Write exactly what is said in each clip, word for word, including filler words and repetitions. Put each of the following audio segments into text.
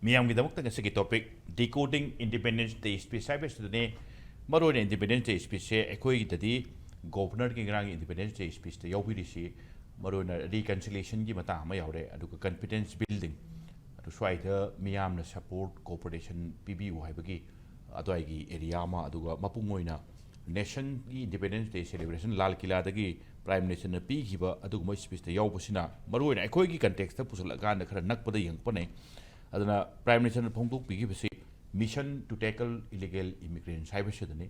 ꯃꯤꯌꯥꯝꯒꯤꯗꯃꯛꯇ ꯉꯁꯤꯒꯤ topic Decoding Independence Day Speech ꯍꯥꯏꯕꯁꯤꯗꯅꯤ꯫ ꯃꯔꯨꯑꯣꯏꯅ Independence Day Speechꯁꯦ ꯑꯩꯈꯣꯏꯒꯤꯗꯗꯤ Governorꯒꯤ ꯉꯔꯥꯡꯒꯤ Independence Day Speechꯇ ꯌꯥꯎꯕꯤꯔꯤꯁꯤ ꯃꯔꯨꯑꯣꯏꯅ reconciliationꯒꯤ ꯃꯇꯥꯡ ꯑꯃ ꯌꯥꯎꯔꯦ, ꯑꯗꯨꯒ confidence building, ꯑꯗꯨ ꯁ꯭ꯋꯥꯏꯗ ꯃꯤꯌꯥꯝꯅ support cooperation ꯄꯤꯕꯤꯌꯨ ꯍꯥꯏꯕꯒꯤ ꯑꯗꯨꯋꯥꯏꯒꯤ area ꯑꯃ, ꯑꯗꯨꯒ ꯃꯄꯨꯡ ꯑꯣꯏꯅ nationꯒꯤ Independence Day celebration ꯂꯥꯜ ꯀꯤꯂꯥꯗꯒꯤ Prime Ministerꯅ ꯄꯤꯈꯤꯕ ꯑꯗꯨꯒꯨꯝꯕ speechꯇ ꯌꯥꯎꯕꯁꯤꯅ ꯃꯔꯨꯑꯣꯏꯅ ꯑꯩꯈꯣꯏꯒꯤ contextꯇ ꯄꯨꯁꯤꯜꯂꯛꯑꯀꯥꯟꯗ ꯈꯔ ꯅꯛꯄꯗ ꯌꯦꯡꯉꯛꯄꯅꯦ꯫ ꯑꯗꯨꯅ Prime Ministerꯅ ꯐꯣꯡꯗꯣꯛꯄꯤꯈꯤꯕꯁꯤ Mission to Tackle Illegal Immigrants ꯍꯥꯏꯕꯁꯤꯗꯅꯤ꯫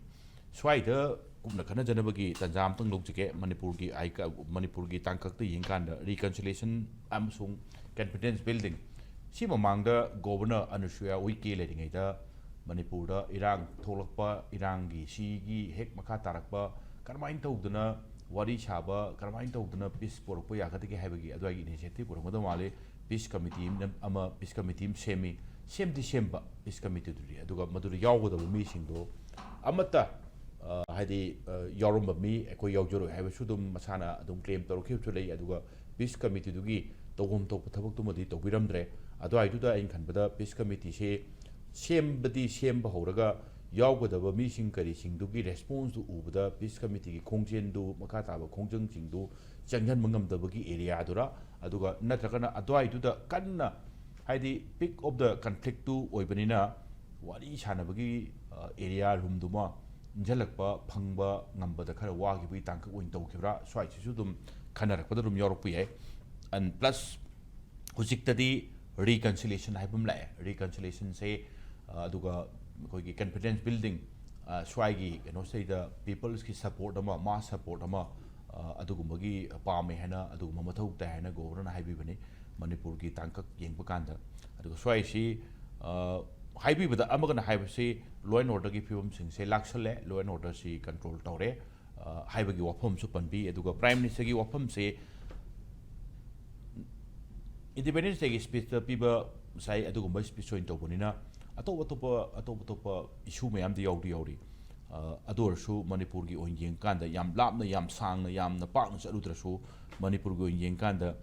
ꯁ꯭ꯋꯥꯏꯗ ꯀꯨꯞꯅ ꯈꯟꯅꯖꯅꯕꯒꯤ ꯇꯥꯟꯖꯥ ꯑꯃꯇꯪ ꯂꯧꯖꯒꯦ꯫ ꯃꯅꯤꯄꯨꯔꯒꯤ ꯑꯥꯏ-, ꯃꯅꯤꯄꯨꯔꯒꯤ ꯇꯥꯡꯀꯛꯇ ꯌꯦꯡꯀꯥꯟꯗ reconciliation ꯑꯃꯁꯨꯡ confidence building ꯁꯤ ꯃꯃꯥꯡꯗ Governor ꯑꯅꯨꯁꯨꯌꯥ ꯎꯏꯀꯦ ꯂꯩꯔꯤꯉꯩꯗ ꯃꯅꯤꯄꯨꯔꯗ ꯏꯔꯥꯡ ꯊꯣꯛꯂꯛꯄ, ꯏꯔꯥꯡꯒꯤ ꯁꯤꯒꯤ ꯍꯦꯛ ꯃꯈꯥ ꯇꯥꯔꯛꯄ, ꯀꯔꯝꯍꯥꯏꯅ ꯇꯧꯗꯅ ꯋꯥꯔꯤ ꯁꯥꯕ, ꯀꯔꯝꯍꯥꯏꯅ ꯇꯧꯗꯅ peace ꯄꯨꯔꯛꯄ ꯌꯥꯒꯗꯒꯦ ꯍꯥꯏꯕꯒꯤ ꯑꯗꯨꯋꯥꯏꯒꯤ initiative ꯄꯨꯔꯝꯒꯗꯧ ꯃꯥꯜꯂꯤ꯫ Peace committee ꯑꯃ, peace committee ꯑꯃ ꯁꯦꯝꯃꯤ꯫ ꯁꯦꯝꯗꯤ ꯁꯦꯝꯕ peace committeeꯗꯨꯗꯤ, ꯑꯗꯨꯒ ꯃꯗꯨꯗ ꯌꯥꯎꯒꯗꯕ ꯃꯤꯁꯤꯡꯗꯣ ꯑꯃꯠꯇ, ꯑ, ꯍꯥꯏꯗꯤ, ꯑ, ꯌꯥꯎꯔꯝꯕ ꯃꯤ ꯑꯩꯈꯣꯏ ꯌꯥꯎꯖꯔꯣꯏ ꯍꯥꯏꯕꯁꯨ ꯑꯗꯨꯝ ꯃꯁꯥꯅ ꯑꯗꯨꯝ claim ꯇꯧꯔꯛꯈꯤꯕꯁꯨ ꯂꯩ꯫ ꯑꯗꯨꯒ peace committeeꯗꯨꯒꯤ ꯇꯧꯐꯝ ꯊꯣꯛꯄ ꯊꯕꯛꯇꯨꯃꯗꯤ ꯇꯧꯕꯤꯔꯝꯗ꯭ꯔꯦ꯫ ꯑꯗꯨꯋꯥꯏꯗꯨꯗ ꯑꯩꯅ ꯈꯟꯕꯗ peace committeeꯁꯦ ꯁꯦꯝꯕꯗꯤ ꯁꯦꯝꯕ ꯍꯧꯔꯒ ꯌꯥꯎꯒꯗꯕ ꯃꯤꯁꯤꯡ ꯀꯔꯤꯁꯤꯡꯗꯨꯒꯤ responseꯗꯨ ꯎꯕꯗ peace committeeꯒꯤ ꯈꯣꯡꯖꯦꯜꯗꯨ, ꯃꯈꯥ ꯇꯥꯕ ꯈꯣꯡꯖꯪꯁꯤꯡꯗꯨ ꯆꯪꯁꯤꯟꯕ ꯉꯝꯗꯕꯒꯤ areaꯗꯨꯔ, ꯑꯗꯨꯒ ꯅꯠꯇ꯭ꯔꯒꯅ ꯑꯗꯨꯋꯥꯏꯗꯨꯗ ꯀꯟꯅ, ꯍꯥꯏꯗꯤ, peak of the conflictꯇꯨ ꯑꯣꯏꯕꯅꯤꯅ ꯋꯥꯔꯤ ꯁꯥꯟꯅꯕꯒꯤ, ꯑ, area roomꯗꯨꯃ ꯏꯟꯁꯤꯜꯂꯛꯄ ꯐꯪꯕ ꯉꯝꯕꯗ ꯈꯔ ꯋꯥꯈꯤꯕꯒꯤ ꯇꯥꯡꯀꯛ ꯑꯣꯏꯅ ꯇꯧꯈꯤꯕ꯭ꯔꯥ? ꯁ꯭ꯋꯥꯏꯁꯤꯁꯨ ꯑꯗꯨꯝ ꯈꯟꯅꯔꯛꯄꯗ ꯑꯗꯨꯝ ꯌꯥꯎꯔꯛꯄ ꯌꯥꯏ꯫ And plus ꯍꯧꯖꯤꯛꯇꯗꯤ reconciliation ꯍꯥꯏꯕ ꯑꯃ ꯂꯥꯛꯑꯦ꯫ Reconciliationꯁꯦ, ꯑ, ꯑꯗꯨꯒ ꯑꯩꯈꯣꯏꯒꯤ confidence building, ꯑ, ꯁ꯭ꯋꯥꯏꯒꯤ ꯀꯩꯅꯣꯁꯤꯗꯩꯗ peopleꯁꯀꯤ support ꯑꯃ, mass support ꯑꯃ, ꯑ, ꯑꯗꯨꯒꯨꯝꯕꯒꯤ ꯄꯥꯝꯃꯦ ꯍꯥꯏꯅ, ꯑꯗꯨꯒꯨꯝꯕ ꯃꯊꯧ ꯇꯥꯏ ꯍꯥꯏꯅ Governorꯅ ꯍꯥꯏꯕꯤꯕꯅꯤ ꯃꯅꯤꯄꯨꯔꯒꯤ ꯇꯥꯡꯀꯛ ꯌꯦꯡꯕ ꯀꯥꯟꯗ꯫ ꯑꯗꯨꯒ ꯁ꯭ꯋꯥꯏꯁꯤ, ꯑ, ꯍꯥꯏꯕꯤꯕꯗ ꯑꯃꯒꯅ ꯍꯥꯏꯕꯁꯤ law and orderꯒꯤ ꯐꯤꯕꯝꯁꯤꯡꯁꯦ ꯂꯥꯛꯁꯜꯂꯦ, law and orderꯁꯤ control ꯇꯧꯔꯦ, ꯑ, ꯍꯥꯏꯕꯒꯤ ꯋꯥꯐꯝꯁꯨ ꯄꯟꯕꯤ꯫ ꯑꯗꯨꯒ Prime Ministerꯒꯤ ꯋꯥꯐꯝꯁꯦ Independence Dayꯒꯤ speechꯇ ꯄꯤꯕ ꯉꯁꯥꯏ ꯑꯗꯨꯒꯨꯝꯕ speech ꯑꯣꯏꯅ ꯇꯧꯕꯅꯤꯅ ꯑꯇꯣꯞ ꯑꯇꯣꯞꯄ, ꯑꯇꯣꯞ ꯑꯇꯣꯞꯄ issue ꯃꯌꯥꯝꯗꯤ ꯌꯥꯎꯗꯤ ꯌꯥꯎꯔꯤ꯫ ꯑ, ꯑꯗꯨ ꯑꯣꯏꯔꯁꯨ ꯃꯅꯤꯄꯨꯔꯒꯤ ꯑꯣꯏꯅ ꯌꯦꯡꯀꯥꯟꯗ ꯌꯥꯝ ꯂꯥꯞꯅ, ꯌꯥꯝ ꯁꯥꯡꯅ, ꯌꯥꯝꯅ ꯄꯥꯛꯅ ꯆꯠꯂꯨꯗ꯭ꯔꯁꯨ ꯃꯅꯤꯄꯨꯔꯒꯤ ꯑꯣꯏꯅ ꯌꯦꯡꯀꯥꯟꯗ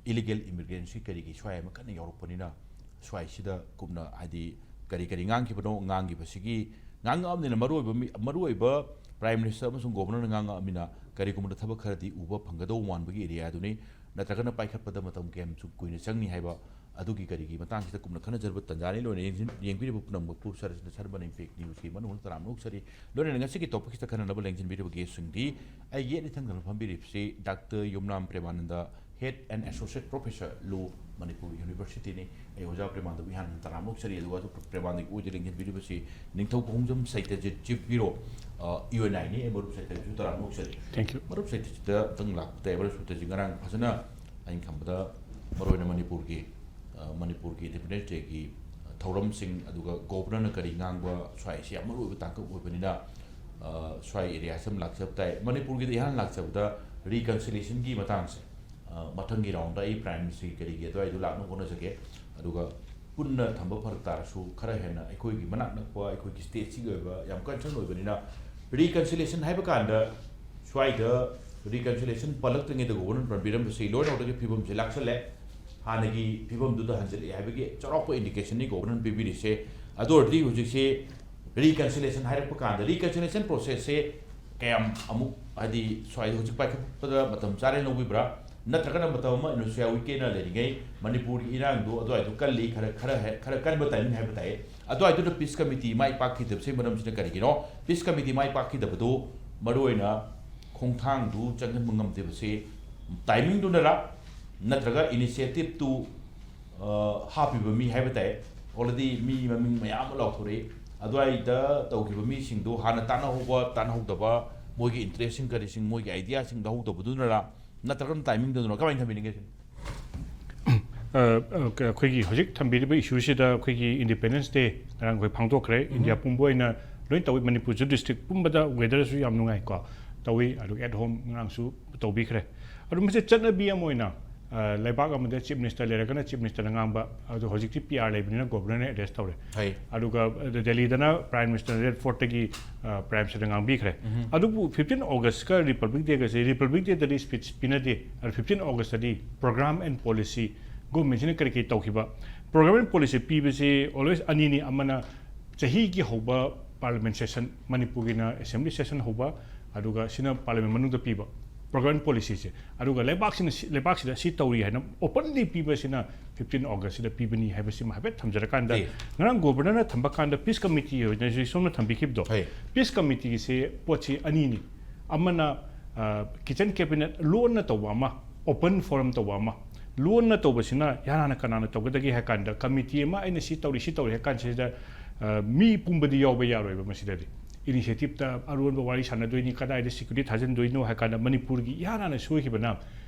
illegal immigrantꯁꯤ ꯀꯔꯤꯒꯤ ꯁ꯭ꯋꯥꯏ ꯑꯃ ꯀꯟꯅ ꯌꯥꯎꯔꯛꯄꯅꯤꯅ ꯁ꯭ꯋꯥꯏꯁꯤꯗ ꯀꯨꯞꯅ, ꯍꯥꯏꯗꯤ, ꯀꯔꯤ ꯀꯔꯤ ꯉꯥꯡꯈꯤꯕꯅꯣ, ꯉꯥꯡꯈꯤꯕꯁꯤꯒꯤ, ꯉꯥꯡꯉꯛꯑꯕꯅꯤꯅ, ꯃꯔꯨꯑꯣꯏꯕ ꯃꯤ, ꯃꯔꯨꯑꯣꯏꯕ Prime Minister ꯑꯃꯁꯨꯡ Governorꯅ ꯉꯥꯡꯉꯛꯑꯃꯤꯅ, ꯀꯔꯤꯒꯨꯝꯕꯗ ꯊꯕꯛ ꯈꯔꯗꯤ ꯎꯕ ꯐꯪꯒꯗꯧ ꯃꯥꯟꯕꯒꯤ area ꯗꯨꯅꯤ, ꯅꯠꯇ꯭ꯔꯒꯅ ꯄꯥꯏꯈꯠꯄꯗ ꯃꯇꯝ ꯀꯌꯥꯝ ꯆꯨ-, ꯀꯨꯏꯅ ꯆꯪꯅꯤ ꯍꯥꯏꯕ ꯑꯗꯨꯒꯤ ꯀꯔꯤꯒꯤ ꯃꯇꯥꯡꯁꯤꯗ ꯀꯨꯞꯅ ꯈꯟꯅꯖꯔꯕ ꯇꯥꯟꯖꯥꯅꯤ꯫ ꯂꯣꯏꯅ ꯌꯦꯡꯁꯤꯟ-, ꯌꯦꯡꯕꯤꯔꯤꯕ ꯄꯨꯝꯅꯃꯛꯄꯨ ꯁꯔꯁꯤꯅ ꯁꯔꯕꯅ Impact News ꯀꯤ ꯃꯅꯨꯡꯗ ꯇꯔꯥꯝꯅ ꯑꯣꯛꯆꯔꯤ꯫ ꯂꯣꯏꯅꯅ ꯉꯁꯤꯒꯤ topic ꯁꯤꯗ ꯈꯟꯅꯅꯕ ꯂꯦꯡꯁꯤꯟꯕꯤꯔꯤꯕ guest ꯁꯤꯡꯗꯤ, ꯑꯩꯒꯤ ꯌꯦꯠ ꯏꯊꯪꯗ ꯐꯝꯕꯤꯔꯤꯕꯁꯤ Doctor Yumnam ꯄ꯭ꯔꯦꯃꯥꯅꯟꯗ, Head and Associate Professor, Law, Manipur University ꯅꯤ꯫ ꯑꯩ ꯑꯣꯖꯥ ꯄ꯭ꯔꯦꯃꯥꯅꯟꯗꯕꯨ ꯏꯍꯥꯟ ꯍꯥꯟꯅ ꯇꯔꯥꯝꯅ ꯑꯣꯛꯆꯔꯤ꯫ ꯑꯗꯨꯒ ꯑꯇꯣꯞꯄ ꯄ꯭ꯔꯦꯃꯥꯅꯟꯗꯒꯤ ꯑꯣꯏꯗ ꯂꯦꯡꯁꯤꯟꯕꯤꯔꯤꯕꯁꯤ ꯅꯤꯡꯊꯧ ꯈꯣꯡꯖꯝ ꯁꯥꯍꯤꯇ꯭ꯌ Chief Bureau, ꯑ, U N I ꯅꯤ꯫ ꯑꯩ ꯃꯔꯨꯞ ꯁꯥꯍꯤꯇ꯭ꯌꯁꯨ ꯇꯔꯥꯝꯅ ꯑꯣꯛꯆꯔꯤ꯫ Thank you꯫ ꯃꯔꯨꯞ ꯁꯥꯍꯤꯇ꯭ꯌꯁꯤꯗ ꯑꯝꯇꯪ ꯂꯥꯛꯄ ꯇꯥꯏ꯫ ꯃꯔꯨꯞ ꯁꯥꯍꯤꯇ꯭ꯌꯁꯤ ꯉꯔꯥꯡ ꯐꯖꯅ, ꯑꯩꯅ ꯈꯟꯕꯗ, ꯃꯔꯨꯑꯣꯏꯅ ꯃꯅꯤꯄꯨꯔꯒꯤ, ꯑ, ꯃꯅꯤꯄꯨꯔꯒꯤ Independence Day ꯒꯤ, ꯑ, ꯊꯧꯔꯝꯁꯤꯡ, ꯑꯗꯨꯒ Governorꯅ ꯀꯔꯤ ꯉꯥꯡꯕ, ꯁ꯭ꯋꯥꯏꯁꯤ ꯌꯥꯝ ꯃꯔꯨꯑꯣꯏꯕ ꯇꯥꯡꯀꯛ ꯑꯣꯏꯕꯅꯤꯅ, ꯑ, ꯁ꯭ꯋꯥꯏ area ꯁꯤꯗ ꯂꯥꯛꯆꯕ ꯇꯥꯏ꯫ ꯃꯅꯤꯄꯨꯔꯒꯤꯗ ꯏꯍꯥꯟ ꯂꯥꯛꯆꯕꯗ reconciliation ꯒꯤ ꯃꯇꯥꯡꯁꯦ, ꯑ, ꯃꯊꯪꯒꯤ round ꯗ ꯑꯩ Prime Minister ꯒꯤ ꯀꯔꯤꯒꯤ ꯑꯗꯨꯋꯥꯏꯗꯨ ꯂꯥꯛꯅꯕ ꯍꯣꯠꯅꯖꯒꯦ꯫ ꯑꯗꯨꯒ ꯄꯨꯟꯅ ꯊꯝꯕ ꯐꯔꯛ ꯇꯥꯔꯁꯨ, ꯈꯔ ꯍꯦꯟꯅ ꯑꯩꯈꯣꯏꯒꯤ ꯃꯅꯥꯛ ꯅꯛꯄ, ꯑꯩꯈꯣꯏꯒꯤ state ꯁꯤꯒꯤ ꯑꯣꯏꯕ ꯌꯥꯝ concern ꯑꯣꯏꯕꯅꯤꯅ, reconciliation ꯍꯥꯏꯕ ꯀꯥꯟꯗ ꯁ꯭ꯋꯥꯏꯗ reconciliation ꯄꯜꯂꯛꯇ꯭ꯔꯤꯉꯩꯗ Governor ꯄꯟꯕꯤꯔꯝꯕꯁꯤ ꯂꯣꯏꯅ ꯍꯧꯗꯒꯤ ꯐꯤꯕꯝꯁꯦ ꯂꯥꯛꯁꯜꯂꯦ, ꯍꯥꯟꯅꯒꯤ ꯐꯤꯕꯝꯗꯨꯗ ꯍꯟꯖꯤꯜꯂꯛꯑꯦ ꯍꯥꯏꯕꯒꯤ ꯆꯥꯎꯔꯥꯛꯄ indication ꯅꯤ Governor ꯅ ꯄꯤꯕꯤꯔꯤꯁꯦ꯫ ꯑꯗꯨ ꯑꯣꯏꯔꯗꯤ ꯍꯧꯖꯤꯛꯁꯤ reconciliation ꯍꯥꯏꯔꯛꯄ ꯀꯥꯟꯗ, reconciliation process ꯁꯦ ꯀꯌꯥꯝ ꯑꯃꯨꯛ, ꯍꯥꯏꯗꯤ, ꯁ꯭ꯋꯥꯏꯗ ꯍꯧꯖꯤꯛ ꯄꯥꯏꯈꯠꯄꯗ ꯃꯇꯝ ꯆꯥꯔꯦ ꯂꯧꯕꯤꯕ꯭ꯔꯥ? ꯅꯠꯇ꯭ꯔꯒꯅ ꯃꯇꯝ ꯑꯃ Industria Week ꯅ ꯂꯩꯔꯤꯉꯩ ꯃꯅꯤꯄꯨꯔꯒꯤ ꯏꯔꯥꯡꯗꯣ ꯑꯗꯨꯋꯥꯏꯗꯣ ꯀꯜꯂꯤ, ꯈꯔ, ꯈꯔ ꯍꯦ-, ꯈꯔ ꯀꯟꯕ timing ꯍꯥꯏꯕ ꯇꯥꯏ꯫ ꯑꯗꯨꯋꯥꯏꯗꯨꯗ Peace Committee ꯃꯥꯏ ꯄꯥꯛꯈꯤꯗꯕꯁꯦ ꯃꯔꯝꯁꯤꯅ ꯀꯔꯤꯒꯤꯅꯣ? Peace Committee ꯃꯥꯏ ꯄꯥꯛꯈꯤꯗꯕꯗꯨ ꯃꯔꯨꯑꯣꯏꯅ ꯈꯣꯡꯊꯥꯡꯗꯨ ꯆꯪꯍꯟꯕ ꯉꯝꯗꯕꯁꯦ timing ꯗꯨꯅꯔꯥ? ꯅꯠꯇ꯭ꯔꯒ initiative ꯇꯨ, ꯑ, ꯍꯥꯞꯄꯤꯕ ꯃꯤ ꯍꯥꯏꯕ ꯇꯥꯏ, already ꯃꯤ ꯃꯃꯤꯡ ꯃꯌꯥꯝ ꯑꯃ ꯂꯥꯎꯊꯣꯔꯛꯏ꯫ ꯑꯗꯨꯋꯥꯏꯗ ꯇꯧꯈꯤꯕ ꯃꯤꯁꯤꯡꯗꯨ ꯍꯥꯟꯅ ꯇꯥꯟꯅꯍꯧꯕ, ꯇꯥꯟꯅꯍꯧꯗꯕ, ꯃꯣꯏꯒꯤ interest ꯁꯤꯡ ꯀꯔꯤꯁꯤꯡ, ꯃꯣꯏꯒꯤ idea ꯁꯤꯡ ꯂꯧꯍꯧꯗꯕꯗꯨꯅꯔꯥ? ꯅꯠꯇ꯭ꯔꯒꯅ timing ꯗꯨꯅꯔꯥ? ꯀꯃꯥꯏꯅ ꯊꯝꯕꯤꯅꯤꯡꯒꯦ ꯁꯤꯅꯤ? ꯑ, ꯑ, ꯀ-, ꯑꯩꯈꯣꯏꯒꯤ ꯍꯧꯖꯤꯛ ꯊꯝꯕꯤꯔꯤꯕ issue ꯁꯤꯗ ꯑꯩꯈꯣꯏꯒꯤ Independence Day ꯉꯔꯥꯡ ꯑꯩꯈꯣꯏ ꯄꯥꯡꯊꯣꯛꯈ꯭ꯔꯦ꯫ ꯎꯝ꯫ India ꯄꯨꯝꯕ ꯑꯣꯏꯅ ꯂꯣꯏ ꯇꯧꯏ꯫ ꯃꯅꯤꯄꯨꯔꯁꯨ district ꯄꯨꯝꯕꯗ weather ꯁꯨ ꯌꯥꯝ ꯅꯨꯡꯉꯥꯏꯀꯣ, ꯇꯧꯏ꯫ ꯑꯗꯨꯒ at home ꯉꯔꯥꯡꯁꯨ ꯇꯧꯕꯤꯈ꯭ꯔꯦ꯫ ꯑꯗꯨ ꯃꯁꯤ ꯆꯠꯅꯕꯤ ꯑꯃ ꯑꯣꯏꯅ, ꯑ, ꯂꯩꯕꯥꯛ ꯑꯃꯗ Chief Minister ꯂꯩꯔꯒꯅ Chief Minister ꯅ ꯉꯥꯡꯕ, ꯑꯗꯨ ꯍꯧꯖꯤꯛꯇꯤ P R ꯂꯩꯕꯅꯤꯅ Governor ꯅ address ꯇꯧꯔꯦ꯫ ꯍꯣꯏ꯫ ꯑꯗꯨꯒ, ꯑ, ꯗꯦꯜꯂꯤꯗꯅ Prime Minister Red Fort ꯇꯒꯤ, ꯑ, Prime Minister ꯗ ꯉꯥꯡꯕꯤꯈ꯭ꯔꯦ꯫ ꯎꯝ꯫ ꯑꯗꯨꯕꯨ fifteen August ꯀ Republic Day ꯒꯁꯦ, Republic Day ꯗꯗꯤ speech ꯄꯤꯅꯗꯦ, ꯑꯗꯨ fifteen August ꯇꯗꯤ program and policy, government ꯁꯤꯅ ꯀꯔꯤ ꯀꯔꯤ ꯇꯧꯈꯤꯕ, ꯄ꯭ꯔꯣꯒ꯭ꯔꯥꯃꯤꯡ ꯄꯣꯂꯤꯁꯤ ꯄꯤꯕꯁꯤ always ꯑꯅꯤꯅꯤ꯫ ꯑꯃꯅ ꯆꯍꯤꯒꯤ ꯍꯧꯕ ꯄꯥꯔꯂꯤꯌꯥꯃꯦꯟ ꯁꯦꯁꯟ, ꯃꯅꯤꯄꯨꯔꯒꯤꯅ ꯑꯦꯁꯦꯝꯕ꯭ꯂꯤ ꯁꯦꯁꯟ ꯍꯧꯕ, ꯑꯗꯨꯒ ꯁꯤꯅ ꯄꯥꯔꯂꯤꯌꯥꯃꯦꯟ ꯃꯅꯨꯡꯗ ꯄꯤꯕ ꯄ꯭ꯔꯣꯒ꯭ꯔꯥꯃꯤꯡ ꯄꯣꯂꯤꯁꯤꯁꯦ꯫ ꯑꯗꯨꯒ ꯂꯩꯕꯥꯛꯁꯤꯅ ꯁꯤ, ꯂꯩꯕꯥꯛꯁꯤꯗ ꯁꯤ ꯇꯧꯔꯤ ꯍꯥꯏꯅ ꯑꯣꯄꯟꯂꯤ ꯄꯤꯕꯁꯤꯅ fifteen August ꯁꯤꯗ ꯄꯤꯕꯅꯤ ꯍꯥꯏꯕꯁꯤꯃ ꯍꯥꯏꯐꯦꯠ ꯊꯝꯖꯔꯀꯥꯟꯗ, ꯖꯤ꯫ ꯉꯔꯥꯡ ꯒꯣꯕꯔꯅꯔꯅ ꯊꯝꯕ ꯀꯥꯟꯗ ꯄꯤꯁ ꯀꯃꯤꯇꯤ ꯑꯣꯏꯅꯁꯨ ꯁꯣꯝꯅ ꯊꯝꯕꯤꯈꯤꯕꯗꯣ, ꯍꯣꯏ꯫ ꯄꯤꯁ ꯀꯃꯤꯇꯤꯒꯤꯁꯦ ꯄꯣꯠꯁꯤ ꯑꯅꯤꯅꯤ꯫ ꯑꯃꯅ ꯀꯤꯆꯟ ꯀꯦꯕꯤꯅꯦꯠ ꯂꯣꯟꯅ ꯇꯧꯕ ꯑꯃ, ꯑꯣꯄꯟ ꯐꯣꯔꯝ ꯇꯧꯕ ꯑꯃ꯫ ꯂꯣꯟꯅ ꯇꯧꯕꯁꯤꯅ ꯏꯍꯥꯟ ꯍꯥꯟꯅ ꯀꯅꯥꯅ ꯇꯧꯒꯗꯒꯦ ꯍꯥꯏ ꯀꯥꯟꯗ, ꯀꯃꯤꯇꯤ ꯑꯃ ꯑꯩꯅ ꯁꯤ ꯇꯧꯔꯤ, ꯁꯤ ꯇꯧꯔꯤ ꯍꯥꯏ ꯀꯥꯟꯁꯤꯗ, ꯑ, ꯃꯤ ꯄꯨꯝꯕꯗꯤ ꯌꯥꯎꯕ ꯌꯥꯔꯣꯏꯕ ꯃꯁꯤꯗꯗꯤ꯫ ꯏꯅꯤꯁꯤꯌꯦꯇꯤꯞꯇ ꯑꯔꯣꯟꯕ ꯋꯥꯔꯤ ꯁꯥꯟꯅꯗꯣꯏꯅꯤ, ꯀꯗꯥꯏꯗ ꯁꯦꯀ꯭ꯌꯨꯔꯤꯇꯤ ꯊꯥꯖꯤꯟꯗꯣꯏꯅꯣ ꯍꯥꯏ ꯀꯥꯟꯗ ꯃꯅꯤꯄꯨꯔꯒꯤ ꯏꯍꯥꯟ ꯍꯥꯟꯅ ꯁꯣꯏꯈꯤꯕꯅ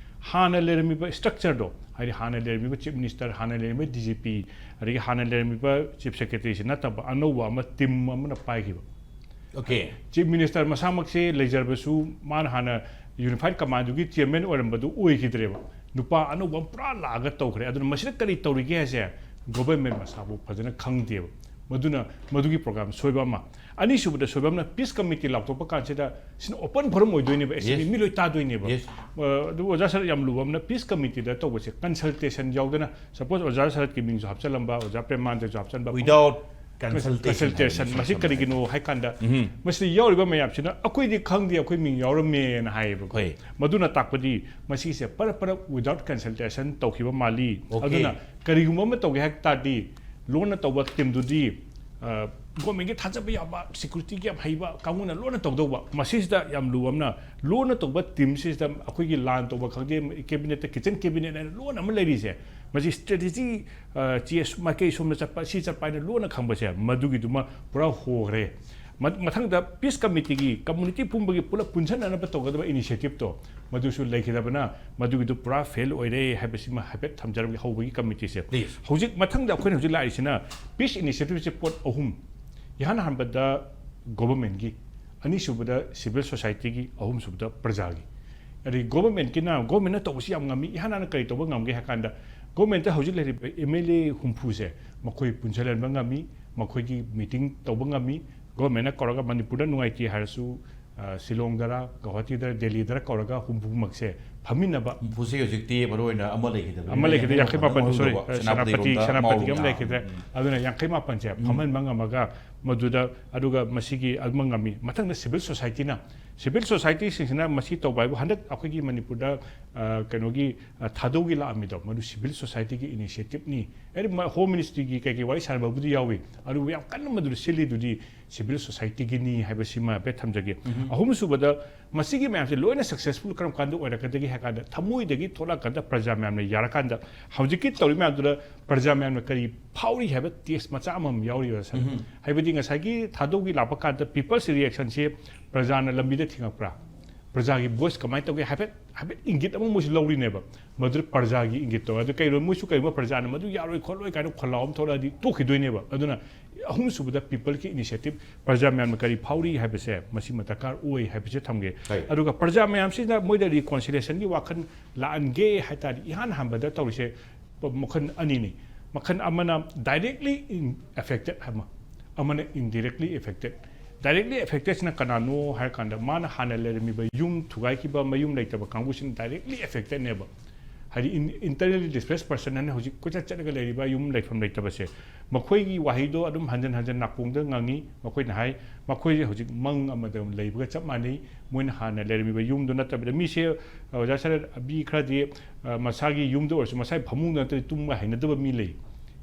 ꯍꯥꯟꯅ ꯂꯩꯔꯝꯃꯤꯕ ꯁ꯭ꯇ꯭ꯔꯛꯆꯔꯗꯣ, ꯍꯥꯏꯗꯤ ꯍꯥꯟꯅ ꯂꯩꯔꯝꯃꯤꯕ ꯆꯤꯐ ꯃꯤꯅꯤꯁꯇꯔ, ꯍꯥꯟꯅ ꯂꯩꯔꯝꯃꯤꯕ ꯗꯤ ꯖꯤ ꯄꯤ, ꯑꯗꯒꯤ ꯍꯥꯟꯅ ꯂꯩꯔꯝꯃꯤꯕ ꯆꯤꯐ ꯁꯦꯀ꯭ꯔꯦꯇꯔꯤꯁꯤ ꯅꯠꯇꯕ ꯑꯅꯧꯕ ꯑꯃ, ꯇꯤꯝ ꯑꯃꯅ ꯄꯥꯏꯈꯤꯕ꯫ ꯑꯣꯀꯦ꯫ ꯆꯤꯐ ꯃꯤꯅꯤꯁꯇꯔ ꯃꯁꯥꯃꯛꯁꯦ ꯂꯩꯖꯔꯕꯁꯨ, ꯃꯥꯅ ꯍꯥꯟꯅ ꯌꯨꯅꯤꯐꯥꯏꯠ ꯀꯃꯥꯟꯗꯨꯒꯤ ꯆꯤꯌꯔꯃꯦꯟ ꯑꯣꯏꯔꯝꯕꯗꯨ ꯑꯣꯏꯈꯤꯗ꯭ꯔꯦꯕ꯫ ꯅꯨꯄꯥ ꯑꯅꯧꯕ ꯑꯃ ꯄꯨꯔꯥ ꯂꯥꯛꯑꯒ ꯇꯧꯈ꯭ꯔꯦ꯫ ꯑꯗꯨꯅ ꯃꯁꯤꯗ ꯀꯔꯤ ꯇꯧꯔꯤꯒꯦ ꯍꯥꯏꯁꯦ, ꯒꯣꯕꯔꯃꯦꯟ ꯃꯁꯥꯕꯨ ꯐꯖꯅ ꯈꯪꯗꯦꯕ꯫ ꯃꯗꯨꯅ ꯃꯗꯨꯒꯤ ꯄ꯭ꯔꯣꯒ꯭ꯔꯥꯝ ꯁꯣꯏꯕ ꯑꯃ꯫ ꯑꯅꯤꯁꯨꯕꯗ ꯁꯣꯏꯕ ꯑꯃꯅ, ꯄꯤꯁ ꯀꯃꯤꯇꯤ ꯂꯥꯎꯊꯣꯛꯄ ꯀꯥꯟꯁꯤꯗ, ꯁꯤꯅ ꯑꯣꯄꯟ ꯐꯣꯔꯝ ꯑꯣꯏꯗꯣꯏꯅꯦꯕ, ꯑꯦꯁꯦꯝꯕ꯭ꯂꯤ Yes. ꯃꯤ ꯂꯣꯏ ꯇꯥꯗꯣꯏꯅꯦꯕ꯫ Yes. ꯑ, ꯑꯗꯨ ꯑꯣꯖꯥ ꯁꯔꯠ, ꯌꯥꯝ ꯂꯨꯕ ꯑꯃꯅ, ꯄꯤꯁ ꯀꯃꯤꯇꯤꯗ ꯇꯧꯕꯁꯦ ꯀꯟꯁꯜꯇꯦꯁꯟ ꯌꯥꯎꯗꯅ, ꯁꯄꯣꯁ ꯑꯣꯖꯥ ꯁꯔꯠꯀꯤ ꯃꯤꯡꯁꯨ ꯍꯥꯞꯆꯜꯂꯝꯕ, ꯑꯣꯖꯥ ꯄ꯭ꯔꯦꯃꯥꯟꯗꯁꯨ ꯍꯥꯞꯆꯟꯕ, Without consultation ꯀꯟꯁꯜꯇꯦꯁꯟ꯫ ꯍꯥꯏꯕꯁꯤ ꯃꯁꯤ ꯁꯝꯅ ꯀꯔꯤꯒꯤꯅꯣ ꯍꯥꯏ ꯀꯥꯟꯗ, ꯎꯝ꯫ ꯃꯁꯤꯗ ꯌꯥꯎꯔꯤꯕ ꯃꯌꯥꯝꯁꯤꯅ, "ꯑꯩꯈꯣꯏꯗꯤ ꯈꯪꯗꯦ, ꯑꯩꯈꯣꯏ ꯃꯤꯡ ꯌꯥꯎꯔꯝꯃꯦꯅ" ꯍꯥꯏꯌꯦꯕꯀꯣ꯫ ꯍꯣꯏ꯫ ꯃꯗꯨꯅ ꯇꯥꯛꯄꯗꯤ ꯃꯁꯤꯁꯦ ꯄꯔꯞ ꯄꯔꯞ without consultation ꯇꯧꯈꯤꯕ ꯃꯥꯜꯂꯤ꯫ Okay. ꯑꯗꯨꯅ ꯀꯔꯤꯒꯨꯝꯕ ꯑꯃ ꯇꯧꯒꯦ ꯍꯥꯏ ꯇꯥꯔꯗꯤ, ꯂꯣꯟꯅ ꯇꯧꯕ ꯇꯤꯝꯗꯨꯗꯤ, ꯑ, ꯒꯣꯔꯃꯦꯟꯒꯤ ꯊꯥꯖꯕ ꯌꯥꯕ, ꯁꯦꯀ꯭ꯌꯨꯔꯤꯇꯤꯒꯤ ꯌꯥꯝ ꯍꯩꯕ ꯀꯥꯡꯕꯨꯅ ꯂꯣꯟꯅ ꯇꯧꯗꯧꯕ꯫ ꯃꯁꯤꯁꯤꯗ ꯌꯥꯝ ꯂꯨꯕ ꯑꯃꯅ, ꯂꯣꯟꯅ ꯇꯧꯕ ꯇꯤꯝꯁꯤꯗ ꯑꯩꯈꯣꯏꯒꯤ ꯂꯥꯟ ꯇꯧꯕ ꯈꯪꯗꯦ, ꯀꯦꯕꯤꯅꯦꯠꯇ, ꯀꯤꯆꯟ ꯀꯦꯕꯤꯅꯦꯠ ꯍꯥꯏꯅ ꯂꯣꯟ ꯑꯃ ꯂꯩꯔꯤꯁꯦ, ꯃꯁꯤ ꯁ꯭ꯇ꯭ꯔꯦꯇꯦꯖꯤ, ꯑ, ꯆꯦ ꯑꯁꯨ-, ꯃꯥꯏꯀꯩ ꯁꯣꯝꯗ ꯆꯠꯄ, ꯁꯤ ꯆꯠꯄ ꯍꯥꯏꯅ ꯂꯣꯟꯅ ꯈꯪꯕꯁꯦ, ꯃꯗꯨꯒꯤꯗꯨꯃ ꯄꯨꯔꯥ ꯍꯣꯈ꯭ꯔꯦ꯫ ꯃ-, ꯃꯊꯪꯗ ꯄꯤꯁ ꯀꯃꯤꯇꯤꯒꯤ, ꯀꯝꯃ꯭ꯌꯨꯅꯤꯇꯤ ꯄꯨꯝꯕꯒꯤ ꯄꯨꯂꯞ ꯄꯨꯟꯁꯤꯟꯅꯅꯕ ꯇꯧꯒꯗꯕ ꯏꯅꯤꯁꯤꯌꯦꯇꯤꯞꯇꯣ, ꯃꯗꯨꯁꯨ ꯂꯩꯈꯤꯗꯕꯅ ꯃꯗꯨꯒꯤꯗꯨ ꯄꯨꯔꯥ ꯐꯦꯜ ꯑꯣꯏꯔꯦ ꯍꯥꯏꯕꯁꯤꯃ ꯍꯥꯏꯐꯦꯠ ꯊꯝꯖꯔꯝꯒꯦ, ꯍꯧꯕꯒꯤ ꯀꯃꯤꯇꯤꯁꯦ꯫ Please. ꯍꯧꯖꯤꯛ ꯃꯊꯪꯗ ꯑꯩꯈꯣꯏꯅ ꯍꯧꯖꯤꯛ ꯂꯥꯛꯏꯁꯤꯅ ꯄꯤꯁ ꯏꯅꯤꯁꯤꯌꯦꯇꯤꯞꯁꯦ ꯄꯣꯠ ꯑꯍꯨꯝ, ꯏꯍꯥꯟ ꯍꯥꯟꯕꯗ ꯒꯣꯕꯔꯃꯦꯟꯒꯤ, ꯑꯅꯤꯁꯨꯕꯗ ꯁꯤꯚꯤꯜ ꯁꯣꯁꯥꯏꯇꯤꯒꯤ, ꯑꯍꯨꯝꯁꯨꯕꯗ ꯄ꯭ꯔꯖꯥꯒꯤ꯫ ꯑꯗꯩ ꯒꯣꯕꯔꯃꯦꯟꯀꯤꯅ, ꯒꯣꯕꯔꯃꯦꯟꯅ ꯇꯧꯕꯁꯤ ꯌꯥꯝ ꯉꯝꯃꯤ, ꯏꯍꯥꯟ ꯍꯥꯟꯅ ꯀꯔꯤ ꯇꯧꯕ ꯉꯝꯒꯦ ꯍꯥꯏ ꯀꯥꯟꯗ, ꯒꯣꯕꯔꯃꯦꯟꯇ ꯍꯧꯖꯤꯛ ꯂꯩꯔꯤꯕ ꯑꯦꯝ ꯑꯦꯜ ꯑꯦ ꯍꯨꯝꯐꯨꯁꯦ ꯃꯈꯣꯏ ꯄꯨꯟꯁꯤꯜꯍꯟꯕ ꯉꯝꯃꯤ, ꯃꯈꯣꯏꯒꯤ ꯃꯤꯇꯤꯡ ꯇꯧꯕ ꯉꯝꯃꯤ, ꯒꯣꯕꯔꯃꯦꯟꯅ ꯀꯧꯔꯒ ꯃꯅꯤꯄꯨꯔꯗ ꯅꯨꯡꯉꯥꯏꯇꯦ ꯍꯥꯏꯔꯁꯨ, ꯁꯤꯂꯣꯡꯗꯔ, ꯒꯧꯍꯥꯇꯤꯗꯔ, ꯗꯦꯜꯂꯤꯗꯔ ꯀꯧꯔꯒ ꯍꯨꯝꯐꯨꯃꯛꯁꯦ ꯐꯝꯃꯤꯟꯅꯕ꯫ ꯍꯨꯝꯐꯨꯁꯦ ꯍꯧꯖꯤꯛꯇꯤ ꯃꯔꯨ ꯑꯣꯏꯅ ꯑꯃ ꯂꯩꯈꯤꯗꯕꯅꯤ꯫ ꯑꯃ ꯂꯩꯈꯤꯗꯦ, ꯌꯥꯡꯈꯩ ꯃꯥꯄꯟ, ꯁꯣꯔꯤ, ꯃꯥꯡꯍꯧꯗꯧꯕ꯫ ꯁꯦꯅꯥꯄꯇꯤ, ꯁꯦꯅꯥꯄꯇꯤꯔꯣꯝꯗ ꯁꯦꯅꯥꯄꯇꯤꯒꯤ ꯑꯃ ꯃꯥꯡꯍꯧꯗꯧꯕ꯫ ꯂꯩꯈꯤꯗ꯭ꯔꯦ꯫ ꯎꯝ꯫ ꯑꯗꯨꯅ ꯌꯥꯡꯈꯩ ꯃꯥꯄꯟꯁꯦ ꯐꯝꯍꯟꯕ ꯉꯝꯃꯒ ꯃꯗꯨꯗ, ꯑꯗꯨꯒ ꯃꯁꯤꯒꯤ ꯑꯃ ꯉꯝꯃꯤ꯫ ꯃꯊꯪꯗ civil society ꯅ, civil society ꯁꯤꯡꯁꯤꯅ ꯃꯁꯤ ꯇꯧꯕ ꯍꯥꯏꯕꯨ ꯍꯟꯗꯛ ꯑꯩꯈꯣꯏꯒꯤ ꯃꯅꯤꯄꯨꯔꯗ, ꯑ, ꯀꯩꯅꯣꯒꯤ, ꯑ, ꯊꯥꯗꯧꯒꯤ ꯂꯥꯛꯑꯝꯃꯤꯗꯣ, ꯃꯗꯨ civil society ꯒꯤ initiative ꯅꯤ꯫ ꯑꯩ ꯃ-, Home Ministry ꯒꯤ ꯀꯩꯀꯩ ꯋꯥꯔꯤ ꯁꯥꯟꯅꯕꯕꯨꯗꯤ ꯌꯥꯎꯏ, ꯑꯗꯨꯕꯨ ꯌꯥꯝ ꯀꯟꯅ ꯃꯗꯨꯗ ꯁꯤꯜꯂꯤꯗꯨꯗꯤ civil society ꯒꯤꯅꯤ ꯍꯥꯏꯕꯁꯤꯃ ꯍꯥꯏꯐꯦꯠ ꯊꯝꯖꯒꯦ꯫ ꯑꯍꯨꯝꯁꯨꯕꯗ, ꯃꯁꯤꯒꯤ ꯃꯌꯥꯝꯁꯦ ꯂꯣꯏꯅ successful ꯀꯔꯝ ꯀꯥꯟꯗ ꯑꯣꯏꯔꯛꯀꯗꯒꯦ ꯍꯥꯏ ꯀꯥꯟꯗ, ꯊꯃꯣꯏꯗꯒꯤ ꯊꯣꯛꯂꯛꯑꯀꯥꯟꯗ ꯄ꯭ꯔꯖꯥ ꯃꯌꯥꯝꯅ ꯌꯥꯔꯀꯥꯟꯗ, ꯍꯧꯖꯤꯛꯀꯤ ꯇꯧꯔꯤ ꯃꯌꯥꯝꯗꯨꯗ ꯄ꯭ꯔꯖꯥ ꯃꯌꯥꯝꯅ ꯀꯔꯤ ꯐꯥꯎꯔꯤ ꯍꯥꯏꯕ test ꯃꯆꯥ ꯑꯃꯃꯝ ꯌꯥꯎꯔꯤꯕ ꯁꯥꯔ꯫ ꯍꯥꯏꯕꯗꯤ ꯉꯁꯥꯏꯒꯤ ꯊꯥꯗꯧꯒꯤ ꯂꯥꯛꯄ ꯀꯥꯟꯗ people's reaction ꯁꯦ ꯄ꯭ꯔꯖꯥꯅ ꯂꯝꯕꯤꯗ ꯊꯦꯡꯉꯛꯄ꯭ꯔꯥ, ꯄ꯭ꯔꯖꯥꯒꯤ voice ꯀꯃꯥꯏꯅ ꯇꯧꯒꯦ ꯍꯥꯏꯐꯦꯠ, ꯍꯥꯏꯐꯦꯠ ꯏꯪꯒꯤꯠ ꯑꯃ ꯃꯣꯏꯁꯨ ꯂꯧꯔꯤꯅꯦꯕ꯫ ꯃꯗꯨꯗ ꯄ꯭ꯔꯖꯥꯒꯤ ꯏꯪꯒꯤꯠꯇꯣ, ꯑꯗꯨ ꯀꯩꯅꯣ, ꯃꯣꯏꯁꯨ ꯀꯩꯒꯨꯝꯕ ꯄ꯭ꯔꯖꯥꯅ ꯃꯗꯨ ꯌꯥꯔꯣꯏ ꯈꯣꯠꯂꯣꯏ ꯀꯥꯏꯅ ꯈꯣꯜꯂꯥꯎ ꯑꯃ ꯊꯣꯛꯂꯛꯑꯗꯤ ꯇꯣꯛꯈꯤꯗꯣꯏꯅꯦꯕ꯫ ꯑꯗꯨꯅ ꯑꯍꯨꯝꯁꯨꯕꯗ people ꯀꯤ initiative, ꯄ꯭ꯔꯖꯥ ꯃꯌꯥꯝꯅ ꯀꯔꯤ ꯐꯥꯎꯔꯤ ꯍꯥꯏꯕꯁꯦ ꯃꯁꯤꯃ ꯗꯔꯀꯥꯔ ꯑꯣꯏ ꯍꯥꯏꯕꯁꯦ ꯊꯝꯒꯦ꯫ ꯍꯣꯏ꯫ ꯑꯗꯨꯒ ꯄ꯭ꯔꯖꯥ ꯃꯌꯥꯝꯁꯤꯅ ꯃꯣꯏꯗ reconciliation ꯒꯤ ꯋꯥꯈꯜ ꯂꯥꯛꯍꯟꯒꯦ ꯍꯥꯏ ꯇꯥꯔꯗꯤ, ꯏꯍꯥꯟ ꯍꯥꯟꯕꯗ ꯇꯧꯔꯤꯁꯦ ꯄ-, ꯃꯈꯜ ꯑꯅꯤꯅꯤ꯫ ꯃꯈꯜ ꯑꯃꯅ directly in-, affected ꯑꯃ, ꯑꯃꯅ indirectly affected꯫ Directly affected ꯁꯤꯅ ꯀꯅꯥꯅꯣ ꯍꯥꯏꯔ ꯀꯥꯟꯗ, ꯃꯥꯅ ꯍꯥꯟꯅ ꯂꯩꯔꯝꯃꯤꯕ ꯌꯨꯝ ꯊꯨꯒꯥꯏꯈꯤꯕ, ꯃꯌꯨꯝ ꯂꯩꯇꯕ ꯀꯥꯡꯕꯨꯁꯤꯅ directly affected ꯅꯦꯕ꯫ ꯍꯥꯏꯗꯤ in-, internally displaced person ꯍꯥꯏꯅ ꯍꯧꯖꯤꯛ ꯀꯣꯏꯆꯠ ꯆꯠꯂꯒ ꯂꯩꯔꯤꯕ ꯌꯨꯝ ꯂꯩꯐꯝ ꯂꯩꯇꯕꯁꯦ, ꯃꯈꯣꯏꯒꯤ ꯋꯥꯍꯩꯗꯣ ꯑꯗꯨꯝ ꯍꯟꯖꯟ ꯍꯟꯖꯟ ꯅꯥꯀꯣꯡꯗ ꯉꯪꯉꯤ꯫ ꯃꯈꯣꯏꯅ ꯍꯥꯏ, ꯃꯈꯣꯏꯁꯦ ꯍꯧꯖꯤꯛ ꯃꯪ ꯑꯃꯗ ꯂꯩꯕꯒ ꯆꯞ ꯃꯥꯟꯅꯩ꯫ ꯃꯣꯏꯅ ꯍꯥꯟꯅ ꯂꯩꯔꯝꯃꯤꯕ ꯌꯨꯝꯗꯣ ꯅꯠꯇꯕꯤꯗ, ꯃꯤꯁꯦ, ꯑꯣꯖꯥ ꯁꯥꯔ, ꯃꯤ ꯈꯔꯗꯤ, ꯑ, ꯃꯁꯥꯒꯤ ꯌꯨꯝꯗ ꯑꯣꯏꯔꯁꯨ ꯃꯁꯥꯒꯤ ꯐꯃꯨꯡꯗ ꯅꯠꯇ꯭ꯔꯗꯤ ꯇꯨꯝꯕ ꯍꯩꯅꯗꯕ ꯃꯤ ꯂꯩ꯫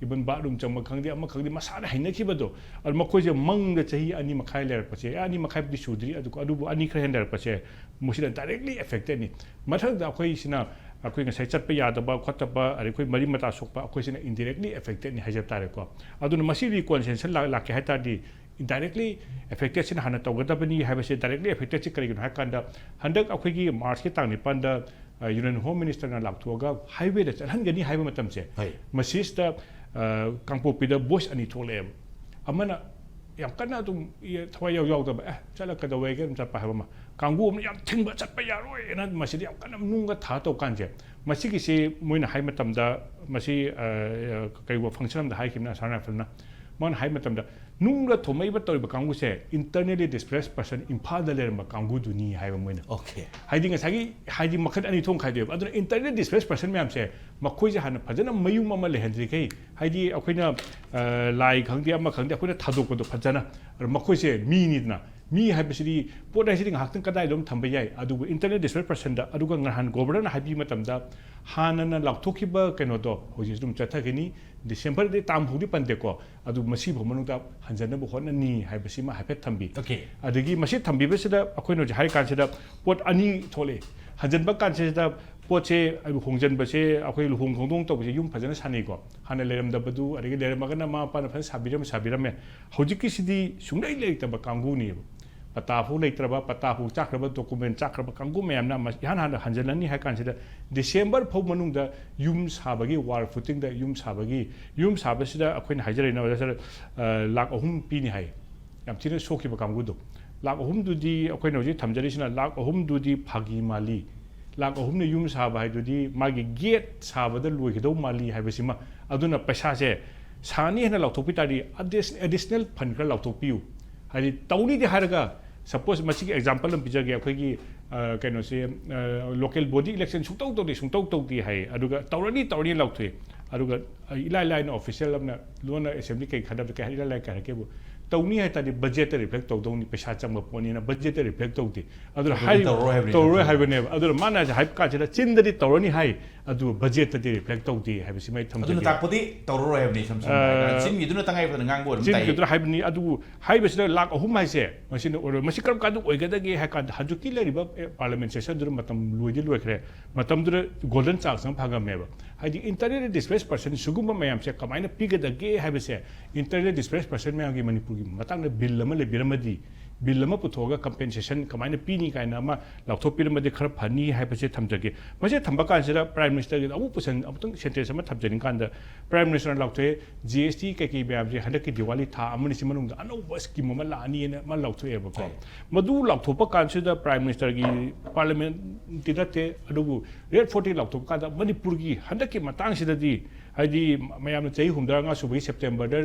Even bathroom ꯆꯪꯕ ꯈꯪꯗꯦ, ꯑꯃ ꯈꯪꯗꯦ, ꯃꯁꯥꯅ ꯍꯩꯅꯈꯤꯕꯗꯣ꯫ ꯑꯗꯨ ꯃꯈꯣꯏꯁꯦ ꯃꯪꯗ ꯆꯍꯤ ꯑꯅꯤ ꯃꯈꯥꯏ ꯂꯩꯔꯛꯄꯁꯦ, ꯑꯦ, ꯑꯅꯤ ꯃꯈꯥꯏꯕꯨꯗꯤ ꯁꯨꯗ꯭ꯔꯤ, ꯑꯗꯨ, ꯑꯗꯨꯕꯨ ꯑꯅꯤ ꯈꯔ ꯍꯦꯟꯅ ꯂꯩꯔꯛꯄꯁꯦ, ꯃꯁꯤꯅ directly affected ꯅꯤ꯫ ꯃꯊꯪꯗ ꯑꯩꯈꯣꯏꯁꯤꯅ, ꯑꯩꯈꯣꯏ ꯉꯁꯥꯏ ꯆꯠꯄ ꯌꯥꯗꯕ ꯈꯣꯠꯇꯕ, ꯑꯗꯩ ꯑꯩꯈꯣꯏ ꯃꯔꯤ ꯃꯇꯥ ꯁꯣꯛꯄ, ꯑꯩꯈꯣꯏꯁꯤꯅ indirectly affected ꯅꯤ ꯍꯥꯏꯖꯕ ꯇꯥꯔꯦꯀꯣ꯫ ꯑꯗꯨꯅ ꯃꯁꯤ reconciliation ꯂꯥꯛ-, ꯂꯥꯛꯀꯦ ꯍꯥꯏ ꯇꯥꯔꯗꯤ, directly affected ꯁꯤꯅ ꯍꯥꯟꯅ ꯇꯧꯒꯗꯕꯅꯤ ꯍꯥꯏꯕꯁꯦ, directly affected ꯁꯤ ꯀꯔꯤꯒꯤꯅꯣ ꯍꯥꯏ ꯀꯥꯟꯗ, ꯍꯟꯗꯛ ꯑꯩꯈꯣꯏꯒꯤ March ꯀꯤ ꯇꯥꯡ ꯅꯤꯄꯥꯟꯗ, ꯑ, Union Home Minister ꯅ ꯂꯥꯎꯊꯣꯛꯑꯒ highway ꯗ ꯆꯠꯍꯟꯒꯅꯤ ꯍꯥꯏꯕ ꯃꯇꯝꯁꯦ, ꯍꯣꯏ꯫ ꯃꯁꯤꯁꯤꯗ, ꯑ, ꯀꯥꯡꯄꯣꯛꯄꯤꯗ voice ꯑꯅꯤ ꯊꯣꯛꯂꯛꯑꯦꯕ꯫ ꯑꯃꯅ ꯌꯥꯝ ꯀꯟꯅ ꯑꯗꯨꯝ ꯏ-, ꯊꯋꯥꯏ ꯌꯥꯎ ꯌꯥꯎꯗꯕ, "ꯑꯦ, ꯆꯠꯂꯛꯀꯗꯧꯋꯦꯒꯦ ꯑꯗꯨꯝ ꯆꯠꯄ" ꯍꯥꯏꯕ ꯑꯃ, ꯀꯥꯡꯕꯨ ꯑꯃꯅ ꯌꯥꯝ ꯊꯤꯡꯕ, "ꯆꯠꯄ ꯌꯥꯔꯣꯏ" ꯍꯥꯏꯅ ꯃꯁꯤꯗ ꯌꯥꯝ ꯀꯟꯅ ꯅꯨꯡꯒ ꯊꯥ ꯇꯧ ꯀꯥꯟꯁꯦ, ꯃꯁꯤꯒꯤꯁꯤ ꯃꯣꯏꯅ ꯍꯥꯏ ꯃꯇꯝꯗ, ꯃꯁꯤ, ꯑ, ꯑ, ꯀꯩꯒꯨꯝꯕ function ꯑꯃꯗ ꯍꯥꯏꯈꯤꯕꯅ, Assam Rifle ꯅ, ꯃꯥꯅ ꯍꯥꯏ ꯃꯇꯝꯗ, ꯅꯨꯡꯗ ꯊꯣꯝꯃꯛꯏꯕ ꯇꯧꯔꯤꯕ ꯀꯥꯡꯕꯨꯁꯦ internally displaced person ꯏꯝꯐꯥꯜꯗ ꯂꯩꯔꯝꯕ ꯀꯥꯡꯕꯨꯗꯨꯅꯤ ꯍꯥꯏꯕ ꯃꯣꯏꯅ꯫ Okay. ꯍꯥꯏꯗꯤ ꯉꯁꯥꯏꯒꯤ, ꯍꯥꯏꯗꯤ ꯃꯈꯜ ꯑꯅꯤ ꯊꯣꯛꯅ ꯈꯥꯏꯗꯣꯛꯑꯦꯕ꯫ ꯑꯗꯨꯅ internally displaced person ꯃꯌꯥꯝꯁꯦ, ꯃꯈꯣꯏꯁꯦ ꯍꯥꯟꯅ ꯐꯖꯅ ꯃꯌꯨꯝ ꯑꯃ ꯂꯩꯍꯟꯗ꯭ꯔꯤꯈꯩ, ꯍꯥꯏꯗꯤ ꯑꯩꯈꯣꯏꯅ, ꯑ, ꯂꯥꯏ ꯈꯪꯗꯦ ꯑꯃ ꯈꯪꯗꯦ ꯑꯩꯈꯣꯏꯅ ꯊꯥꯗꯣꯛꯄꯗꯣ ꯐꯖꯅ, ꯑꯗꯣ ꯃꯈꯣꯏꯁꯦ ꯃꯤꯅꯤꯗꯅ, ꯃꯤ ꯍꯥꯏꯕꯁꯤꯗꯤ, ꯄꯣꯠ ꯍꯥꯏꯁꯤꯗꯤ ꯉꯥꯏꯍꯥꯛꯇꯪ ꯀꯗꯥꯏꯗ ꯑꯗꯨꯝ ꯊꯝꯕ ꯌꯥꯏ꯫ ꯑꯗꯨꯕꯨ internally displaced personꯗ, ꯑꯗꯨꯒ ꯉꯍꯥꯟ governorꯅ ꯍꯥꯏꯕꯤꯕ ꯃꯇꯝꯗ, ꯍꯥꯟꯅꯅ ꯂꯥꯎꯊꯣꯛꯈꯤꯕ ꯀꯩꯅꯣꯗꯣ ꯍꯧꯖꯤꯛꯁꯨ ꯑꯗꯨꯝ ꯆꯠꯊꯈꯤꯅꯤ꯫ Decemberꯗꯤ ꯇꯥꯡ ꯍꯧꯗꯤ ꯄꯟꯗꯦꯀꯣ, ꯑꯗꯨ ꯃꯁꯤꯐꯥꯎ ꯃꯅꯨꯡꯗ ꯍꯟꯖꯟꯅꯕ ꯍꯣꯠꯅꯅꯤ ꯍꯥꯏꯕꯁꯤꯃ ꯍꯥꯏꯐꯦꯠ ꯊꯝꯕꯤ꯫ Okay. ꯑꯗꯒꯤ ꯃꯁꯤ ꯊꯝꯕꯤꯕꯁꯤꯗ ꯑꯩꯈꯣꯏꯅ ꯍꯧꯖꯤꯛ ꯍꯥꯏꯔ ꯀꯥꯟꯁꯤꯗ ꯄꯣꯠ ꯑꯅꯤ ꯊꯣꯛꯂꯛꯑꯦ꯫ ꯍꯟꯖꯟꯕ ꯀꯥꯟꯁꯤꯗ ꯄꯣꯠꯁꯦ, ꯍꯣꯡꯖꯟꯕꯁꯦ, ꯑꯩꯈꯣꯏ ꯂꯨꯍꯣꯡ ꯈꯣꯡꯗꯣꯡ ꯇꯧꯕꯁꯦ ꯌꯨꯝ ꯐꯖꯅ ꯁꯥꯅꯩꯀꯣ꯫ ꯍꯥꯟꯅ ꯂꯩꯔꯝꯗꯕꯗꯨ, ꯑꯗꯒꯤ ꯂꯩꯔꯝꯃꯒꯅ ꯃꯃꯥ ꯃꯄꯥꯅ ꯐꯖꯅ ꯁꯥꯕꯤꯔꯝꯃꯦ, ꯁꯥꯕꯤꯔꯝꯃꯦ꯫ ꯍꯧꯖꯤꯛꯀꯤꯁꯤꯗꯤ ꯁꯨꯡꯂꯩ ꯂꯩꯇꯕ ꯀꯥꯡꯕꯨꯅꯦꯕ꯫ ꯄꯇꯥ ꯐꯥꯎ ꯂꯩꯇ꯭ꯔꯕ, ꯄꯇꯥ ꯐꯥꯎ ꯆꯥꯈ꯭ꯔꯕ, document ꯆꯥꯈ꯭ꯔꯕ ꯀꯥꯡꯕꯨ ꯃꯌꯥꯝꯅ ꯃꯁ-, ꯏꯍꯥꯟ ꯍꯥꯟꯅ ꯍꯟꯖꯜꯂꯅꯤ ꯍꯥꯏ ꯀꯥꯟꯁꯤꯗ, December ꯐꯥꯎ ꯃꯅꯨꯡꯗ ꯌꯨꯝ ꯁꯥꯕꯒꯤ, wall footingꯗ ꯌꯨꯝ ꯁꯥꯕꯒꯤ, ꯌꯨꯝ ꯁꯥꯕꯁꯤꯗ ꯑꯩꯈꯣꯏꯅ ꯍꯥꯏꯖꯔꯛꯏꯅ, ꯁꯥꯔ, ꯑ, ꯂꯥꯈ ꯑꯍꯨꯝ ꯄꯤꯅꯤ ꯍꯥꯏ꯫ ꯌꯥꯝ ꯊꯤꯅ ꯁꯣꯛꯈꯤꯕ ꯀꯥꯡꯕꯨꯗꯣ꯫ ꯂꯥꯈ ꯑꯍꯨꯝꯗꯨꯗꯤ ꯑꯩꯈꯣꯏꯅ ꯍꯧꯖꯤꯛ ꯊꯝꯖꯔꯤꯁꯤꯅ ꯂꯥꯈ ꯑꯍꯨꯝꯗꯨꯗꯤ ꯐꯥꯒꯤ ꯃꯥꯜꯂꯤ꯫ ꯂꯥꯈ ꯑꯍꯨꯝꯅ ꯌꯨꯝ ꯁꯥꯕ ꯍꯥꯏꯗꯨꯗꯤ ꯃꯥꯒꯤ gate ꯁꯥꯕꯗ ꯂꯣꯏꯒꯗꯧ ꯃꯥꯜꯂꯤ ꯍꯥꯏꯕꯁꯤꯃ꯫ ꯑꯗꯨꯅ ꯄꯩꯁꯥꯁꯦ ꯁꯥꯅꯤ ꯍꯥꯏꯅ ꯂꯥꯎꯊꯣꯛꯄꯤ ꯇꯥꯔꯗꯤ ꯑꯗꯤꯁ-, additional fund ꯈꯔ ꯂꯥꯎꯊꯣꯛꯄꯤꯌꯨ꯫ ꯍꯥꯏꯗꯤ ꯇꯧꯅꯤꯗꯤ ꯍꯥꯏꯔꯒ, suppose ꯃꯁꯤꯒꯤ example ꯑꯃ ꯄꯤꯖꯒꯦ, ꯑꯩꯈꯣꯏꯒꯤ, ꯑ, ꯀꯩꯅꯣꯁꯦ, ꯑ, local body election ꯁꯨꯡꯇꯧ ꯇꯧꯗꯦ, ꯁꯨꯡꯇꯧ ꯇꯧꯗꯦ ꯍꯥꯏ, ꯑꯗꯨꯒ ꯇꯧꯔꯅꯤ, ꯇꯧꯔꯅꯤ ꯂꯥꯎꯊꯣꯛꯑꯦ, ꯑꯗꯨꯒ, ꯑ, ꯏꯂꯥꯏ ꯂꯥꯏꯅ official ꯑꯃꯅ ꯂꯣꯟꯅ assembly ꯀꯩ ꯈꯟꯅꯕꯗ ꯀꯩ ꯍꯥꯏ, ꯏꯂꯥꯏ ꯂꯥꯏ ꯀꯩ ꯍꯥꯏꯔꯛꯀꯦꯕꯨ, ꯇꯧꯅꯤ ꯍꯥꯏ ꯇꯥꯔꯗꯤ budgetꯇ reflect ꯇꯧꯗꯧꯅꯤ, ꯄꯩꯁꯥ ꯆꯪꯕ ꯄꯣꯠꯅꯤꯅ budgetꯇ reflect ꯇꯧꯗꯦ꯫ ꯑꯗꯨꯅ ꯑꯗꯨꯗꯤ ꯍꯥꯏ-, ꯇꯧꯔꯔꯣꯏ ꯍꯥꯏꯕꯅꯤ, ꯇꯧꯔꯔꯣꯏ ꯁꯝꯁꯝꯅ꯫ ꯍꯥꯏꯕꯅꯦꯕ꯫ ꯑꯗꯨꯅ ꯃꯥꯅ ꯍꯥꯏꯕ ꯀꯥꯟꯁꯤꯗ ꯆꯤꯟꯗꯗꯤ ꯇꯧꯔꯅꯤ ꯍꯥꯏ, ꯑꯗꯨ budgetꯇꯗꯤ reflect ꯇꯧꯗꯦ ꯍꯥꯏꯕꯁꯤꯃ ꯑꯩ ꯑꯗꯨꯅ ꯊꯝꯖꯒꯦ꯫ ꯇꯥꯛꯄꯗꯤ ꯇꯧꯔꯔꯣꯏ ꯍꯥꯏꯕꯅꯤ, ꯁꯝꯁꯝꯅ ꯍꯥꯏꯔꯀꯥꯟꯗ꯫ ꯑ, ꯆꯤꯟꯒꯤꯗꯨꯅ ꯇꯉꯥꯏ ꯐꯗꯅ ꯉꯥꯡꯕ ꯑꯣꯏꯔꯝ ꯇꯥꯏ꯫ ꯆꯤꯟꯒꯤꯗꯨꯅ ꯍꯥꯏꯕꯅꯤ꯫ ꯑꯗꯨꯕꯨ ꯍꯥꯏꯕꯁꯤꯗ ꯂꯥꯈ ꯑꯍꯨꯝ ꯍꯥꯏꯁꯦ, ꯃꯁꯤꯅ ꯑꯣꯏꯔꯣꯏ꯫ ꯃꯁꯤ ꯀꯔꯝ ꯀꯥꯟꯗ ꯑꯣꯏꯒꯗꯒꯦ ꯍꯥꯏ ꯀꯥꯟꯗ, ꯍꯧꯖꯤꯛꯀꯤ ꯂꯩꯔꯤꯕ, ꯑꯦ, parliament sessionꯗꯨꯗ ꯃꯇꯝ ꯂꯣꯏꯗꯤ ꯂꯣꯏꯈ꯭ꯔꯦ꯫ ꯃꯇꯝꯗꯨꯗ golden chance ꯑꯃ ꯐꯪꯉꯝꯃꯦꯕ꯫ ꯍꯥꯏꯗꯤ internally displaced person ꯁꯤꯒꯨꯝꯕ ꯃꯌꯥꯝꯁꯦ ꯀꯃꯥꯏꯅ ꯄꯤꯒꯗꯒꯦ ꯍꯥꯏꯕꯁꯦ, internally displaced person ꯃꯌꯥꯝꯒꯤ ꯃꯅꯤꯄꯨꯔꯒꯤ ꯃꯇꯥꯡꯗ bill ꯑꯃ ꯂꯩꯕꯤꯔꯝꯃꯗꯤ, bill ꯑꯃ ꯄꯨꯊꯣꯛꯑꯒ compensation ꯀꯃꯥꯏꯅ ꯄꯤꯅꯤ ꯀꯥꯏꯅ ꯑꯃ ꯂꯥꯎꯊꯣꯛꯄꯤꯔꯝꯃꯗꯤ ꯈꯔ ꯐꯅꯤ ꯍꯥꯏꯕꯁꯦ ꯊꯝꯖꯒꯦ꯫ ꯃꯁꯤ ꯊꯝꯕ ꯀꯥꯟꯁꯤꯗ Prime Ministerꯒꯤ ꯑꯃꯨꯛ ꯄꯨꯁꯟ-, ꯑꯃꯨꯛꯇꯪ sentence ꯑꯃ ꯊꯝꯖꯅꯤꯡ ꯀꯥꯟꯗ, Prime Ministerꯅ ꯂꯥꯎꯊꯣꯛꯑꯦ, GST ꯀꯩꯀꯩ ꯃꯌꯥꯝꯁꯦ ꯍꯟꯗꯛꯀꯤ ꯗꯤꯋꯥꯂꯤ ꯊꯥ ꯑꯃꯅꯤꯁꯤ ꯃꯅꯨꯡꯗ ꯑꯅꯧꯕ scheme ꯑꯃ ꯂꯥꯛꯑꯅꯤꯅ ꯑꯃ ꯂꯥꯎꯊꯣꯛꯑꯦꯕꯀꯣ꯫ ꯍꯣꯏ꯫ ꯃꯗꯨ ꯂꯥꯎꯊꯣꯛꯄ ꯀꯥꯟꯁꯤꯗ Prime Ministerꯒꯤ parliamentꯇꯤ ꯅꯠꯇꯦ, ꯑꯗꯨꯕꯨ Red Fortꯀꯤ ꯂꯥꯎꯊꯣꯛꯄ ꯀꯥꯟꯗ ꯃꯅꯤꯄꯨꯔꯒꯤ ꯍꯟꯗꯛꯀꯤ ꯃꯇꯥꯡꯁꯤꯗꯗꯤ ꯍꯥꯏꯗꯤ ꯃꯌꯥꯝꯅ ꯆꯍꯤ ꯍꯨꯝꯗ꯭ꯔꯥ ꯃꯉꯥ ꯁꯨꯕꯒꯤ ꯁꯦꯞꯇꯦꯝꯕꯔꯗ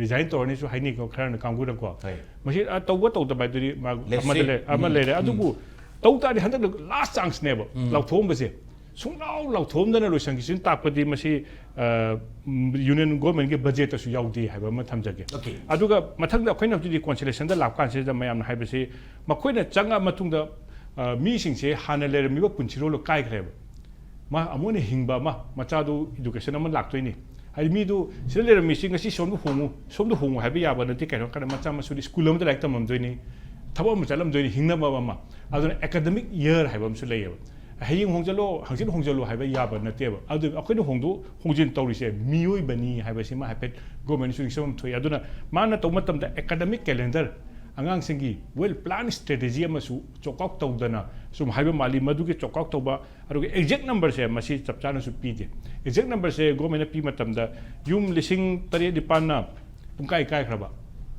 ꯔꯤꯖꯥꯏꯟ ꯇꯧꯔꯅꯤꯁꯨ ꯍꯥꯏꯅꯩꯀꯣ, ꯈꯔꯅ ꯀꯥꯡꯕꯨꯅꯀꯣ꯫ ꯍꯣꯏ꯫ ꯃꯁꯤ ꯑ, ꯇꯧꯕ ꯇꯧꯗꯕ ꯍꯥꯏꯗꯨꯗꯤ ꯃꯥ-, Let's ꯑꯃꯗ see. ꯂꯩ-, ꯑꯃ ꯎꯝ, ꯂꯩꯔꯦ꯫ ꯎꯝ꯫ ꯑꯗꯨꯕꯨ ꯇꯧ ꯇꯥꯔꯗꯤ ꯍꯟꯗꯛꯅ ꯂꯥꯁ ꯆꯥꯟꯁꯅꯦꯕ ꯎꯝ꯫ ꯂꯥꯎꯊꯣꯛꯑꯝꯕꯁꯦ꯫ ꯁꯨꯡꯂꯥꯎ ꯂꯥꯎꯊꯣꯛꯑꯝꯗꯅ ꯂꯣꯏꯁꯟꯈꯤꯁꯤꯅ ꯇꯥꯛꯄꯗꯤ ꯃꯁꯤ, ꯑ, ꯎꯝ, ꯌꯨꯅꯤꯌꯟ ꯒꯣꯔꯃꯦꯟꯒꯤ ꯕꯖꯦꯠꯇꯁꯨ ꯌꯥꯎꯗꯦ ꯍꯥꯏꯕ ꯑꯃ ꯊꯝꯖꯒꯦ꯫ Okay. ꯑꯗꯨꯒ ꯃꯊꯪꯗ ꯑꯩꯈꯣꯏꯅ ꯍꯧꯖꯤꯛ ꯔꯤꯀꯣꯟꯁꯤꯂꯦꯁꯟꯗ ꯂꯥꯛꯄ ꯀꯥꯟꯁꯤꯗ ꯃꯌꯥꯝꯅ ꯍꯥꯏꯕꯁꯤ, ꯃꯈꯣꯏꯅ ꯆꯪꯉ ꯃꯇꯨꯡꯗ, ꯑ, ꯃꯤꯁꯤꯡꯁꯦ ꯍꯥꯟꯅ ꯂꯩꯔꯝꯃꯤꯕ ꯄꯨꯟꯁꯤꯔꯣꯜꯗꯣ ꯀꯥꯏꯈ꯭ꯔꯦꯕ꯫ ꯃꯥ ꯑꯃꯨꯛ ꯍꯟꯅ ꯍꯤꯡꯕ ꯑꯃ, ꯃꯆꯥꯗꯨ ꯏꯗꯨꯀꯦꯁꯟ ꯑꯃ ꯂꯥꯛꯇꯣꯏꯅꯤ꯫ ꯍꯥꯏꯗꯤ ꯃꯤꯗꯨ ꯁꯤꯗ ꯂꯩꯔꯝꯃꯤꯁꯤ ꯉꯁꯤ ꯁꯣꯝꯗ ꯍꯣꯡꯉꯨ, ꯁꯣꯝꯗ ꯍꯣꯡꯉꯨ ꯍꯥꯏꯕ ꯌꯥꯕ ꯅꯠꯇꯦ꯫ ꯀꯩꯅꯣ ꯍꯥꯏꯔꯀꯥꯟꯗ ꯃꯆꯥ ꯃꯁꯨꯗꯤ ꯁ꯭ꯀꯨꯜ ꯑꯃꯗ ꯂꯥꯏꯔꯤꯛ ꯇꯝꯂꯝꯗꯣꯏꯅꯤ, ꯊꯕꯛ ꯑꯃ ꯆꯠꯂꯝꯗꯣꯏꯅꯤ, ꯍꯤꯡꯅꯕ ꯑꯃ꯫ ꯑꯗꯨꯅ ꯑꯦꯀꯥꯗꯃꯤꯛ ꯏꯌꯔ ꯍꯥꯏꯕ ꯑꯃꯁꯨ ꯂꯩꯌꯦꯕ꯫ ꯍꯌꯦꯡ ꯍꯣꯡꯖꯜꯂꯣ, ꯍꯪꯆꯤꯠ ꯍꯣꯡꯖꯜꯂꯣ ꯍꯥꯏꯕ ꯌꯥꯕ ꯅꯠꯇꯦꯕ꯫ ꯑꯗꯨ ꯑꯩꯈꯣꯏꯅ ꯍꯣꯡꯗꯣꯛ ꯍꯣꯡꯖꯤꯟ ꯇꯧꯔꯤꯁꯦ ꯃꯤꯑꯣꯏꯕꯅꯤ ꯍꯥꯏꯕꯁꯤꯃ ꯍꯥꯏꯐꯦꯠ ꯒꯣꯔꯃꯦꯟꯁꯨ ꯅꯤꯡꯁꯤꯡꯐꯝ ꯊꯣꯛꯏ꯫ ꯑꯗꯨꯅ ꯃꯥꯅ ꯇꯧꯕ ꯃꯇꯝꯗ ꯑꯦꯀꯥꯗꯃꯤꯛ ꯀꯦꯂꯦꯟꯗꯔ, ꯑꯉꯥꯡꯁꯤꯡꯒꯤ ꯋꯦꯜ ꯄ꯭ꯂꯥꯟ ꯁ꯭ꯇ꯭ꯔꯦꯇꯦꯖꯤ ꯑꯃꯁꯨ ꯆꯣꯛ ꯑꯥꯎꯠ ꯇꯧꯗꯅ ꯁꯨꯝ ꯍꯥꯏꯕ ꯃꯥꯜꯂꯤ꯫ ꯃꯗꯨꯒꯤ ꯆꯣꯛ ꯑꯥꯎꯠ ꯇꯧꯕ, ꯑꯗꯨꯒ ꯑꯦꯛꯖꯦꯛ ꯅꯝꯕꯔꯁꯦ ꯃꯁꯤ ꯆꯞ ꯆꯥꯅꯁꯨ ꯄꯤꯗꯦ꯫ ꯑꯦꯛꯖꯦꯛ ꯅꯝꯕꯔꯁꯦ ꯒꯣꯔꯃꯦꯟꯅ ꯄꯤ ꯃꯇꯝꯗ ꯌꯨꯝ ꯂꯤꯁꯤꯡ ꯇꯔꯦꯠ ꯅꯤꯄꯥꯟꯅ ꯄꯨꯡꯀꯥꯏ ꯀꯥꯏꯈ꯭ꯔꯕ,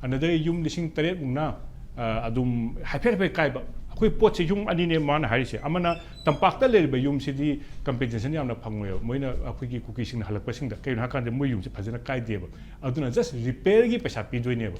another ꯌꯨꯝ ꯂꯤꯁꯤꯡ ꯇꯔꯦꯠ ꯃꯨꯛꯅ, ꯑ, ꯑꯗꯨꯝ ꯍꯥꯏꯐꯦꯠ ꯍꯥꯏꯐꯦꯠ ꯀꯥꯏꯕ꯫ ꯑꯩꯈꯣꯏ ꯄꯣꯠꯁꯦ ꯌꯨꯝ ꯑꯅꯤꯅꯦ ꯃꯥꯅ ꯍꯥꯏꯔꯤꯁꯦ꯫ ꯑꯃꯅ ꯇꯝꯄꯥꯛꯇ ꯂꯩꯔꯤꯕ ꯌꯨꯝꯁꯤꯗꯤ ꯀꯝꯄꯦꯟꯁꯦꯁꯟ ꯌꯥꯝꯅ ꯐꯪꯉꯣꯏꯕ, ꯃꯣꯏꯅ ꯑꯩꯈꯣꯏꯒꯤ ꯀꯨꯀꯤꯁꯤꯡꯅ ꯍꯜꯂꯛꯄꯁꯤꯡꯗ꯫ ꯀꯩꯒꯤꯅꯣ ꯍꯥꯏꯀꯥꯟꯗ ꯃꯣꯏ ꯌꯨꯝꯁꯦ ꯐꯖꯅ ꯀꯥꯏꯗꯦꯕ꯫ ꯑꯗꯨꯅ ꯖꯁ ꯔꯤꯄꯦꯌꯔꯒꯤ ꯄꯩꯁꯥ ꯄꯤꯗꯣꯏꯅꯦꯕ꯫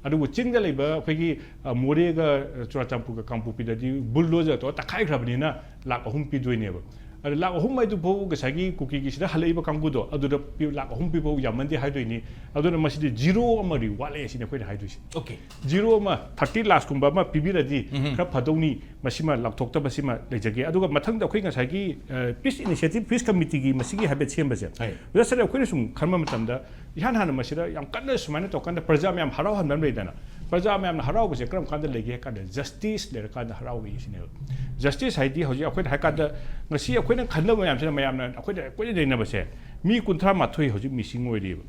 ꯑꯗꯨꯕꯨ ꯆꯤꯡꯗ ꯂꯩꯕ ꯑꯩꯈꯣꯏꯒꯤ, ꯑ, ꯃꯣꯔꯦꯒ, ꯑ, ꯆꯨꯔꯥꯆꯥꯟꯄꯨꯔꯒ ꯀꯥꯡꯄꯣꯛꯄꯤꯗꯗꯤ ꯕꯨꯜꯗꯣꯖꯔ ꯇꯧꯔ ꯇꯛꯈꯥꯏꯈ꯭ꯔꯕꯅꯤꯅ ꯂꯥꯛ ꯑꯍꯨꯝ ꯄꯤꯗꯣꯏꯅꯦꯕ꯫ ꯑꯗ ꯂꯥꯛ ꯑꯍꯨꯝ ꯍꯥꯏꯗꯨ ꯐꯥꯎ ꯉꯁꯥꯏꯒꯤ ꯀꯨꯀꯤꯒꯤ ꯁꯤꯗ ꯍꯜꯂꯛꯏꯕ ꯀꯥꯡꯕꯨꯗꯣ ꯑꯗꯨꯗ ꯄꯤ-, ꯂꯥꯛ ꯑꯍꯨꯝ ꯄꯤꯕ ꯐꯥꯎ ꯌꯥꯝꯃꯟꯗꯦ ꯍꯥꯏꯗꯣꯏꯅꯤ꯫ ꯑꯗꯨꯅ ꯃꯁꯤꯗꯤ ꯖꯤꯔꯣ ꯑꯃ ꯋꯥꯠꯂꯦ ꯁꯤꯅꯤ ꯑꯩꯈꯣꯏꯅ ꯍꯥꯏꯗꯣꯏꯁꯦ꯫ Okay. ꯖꯤꯔꯣ ꯑꯃ, ꯊꯥꯔꯇꯤ ꯂꯥꯛꯁꯀꯨꯝꯕ ꯑꯃ ꯄꯤꯕꯤꯔꯗꯤ ꯎꯝ꯫ ꯈꯔ ꯐꯗꯧꯅꯤ, ꯃꯁꯤꯃ ꯂꯥꯎꯊꯣꯛꯇꯕꯁꯤꯃ ꯂꯩꯖꯒꯦ꯫ ꯑꯗꯨꯒ ꯃꯊꯪꯗ ꯑꯩꯈꯣꯏ ꯉꯁꯥꯏꯒꯤ, ꯑ, ꯄꯤꯁ ꯏꯅꯤꯁꯤꯌꯦꯇꯤꯚ, ꯄꯤꯁ ꯀꯃꯤꯇꯤꯒꯤ ꯃꯁꯤꯒꯤ ꯍꯥꯏꯐꯦꯠ ꯁꯦꯝꯕꯁꯦ, ꯍꯣꯏ꯫ ꯖꯁ ꯑꯩꯈꯣꯏꯅ ꯁꯨꯝ ꯈꯟꯕ ꯃꯇꯝꯗ ꯏꯍꯥꯟ ꯍꯥꯟꯅ ꯃꯁꯤꯗ ꯌꯥꯝ ꯀꯟꯅ ꯁꯨꯃꯥꯏꯅ ꯇꯧꯔꯀꯥꯟꯗ ꯄ꯭ꯔꯖꯥ ꯃꯌꯥꯝ ꯍꯔꯥꯎꯍꯟꯕ ꯑꯃ ꯂꯩꯗꯅ, ꯄ꯭ꯔꯖꯥ ꯃꯌꯥꯝꯅ ꯍꯔꯥꯎꯕꯁꯦ ꯀꯔꯝ ꯀꯥꯟꯗ ꯂꯩꯒꯦ ꯍꯥꯏ ꯀꯥꯟꯗ ꯖꯁꯇꯤꯁ ꯂꯩꯔꯀꯥꯟꯗ ꯍꯔꯥꯎꯏ ꯁꯤꯅꯦꯕ꯫ ꯖꯁꯇꯤꯁ ꯍꯥꯏꯗꯤ ꯍꯧꯖꯤꯛ ꯑꯩꯈꯣꯏꯅ ꯍꯥꯏ ꯀꯥꯟꯗ ꯉꯁꯤ ꯑꯩꯈꯣꯏꯅ ꯈꯟꯅꯕ ꯃꯌꯥꯝꯁꯤꯅ ꯃꯌꯥꯝꯅ ꯑꯩꯈꯣꯏꯗ ꯀꯣꯏꯅ ꯅꯩꯅꯕꯁꯦ ꯃꯤ ꯀꯨꯟꯊ꯭ꯔꯥ ꯃꯥꯊꯣꯏ ꯍꯧꯖꯤꯛ ꯃꯤꯁꯤꯡ ꯑꯣꯏꯔꯤꯕ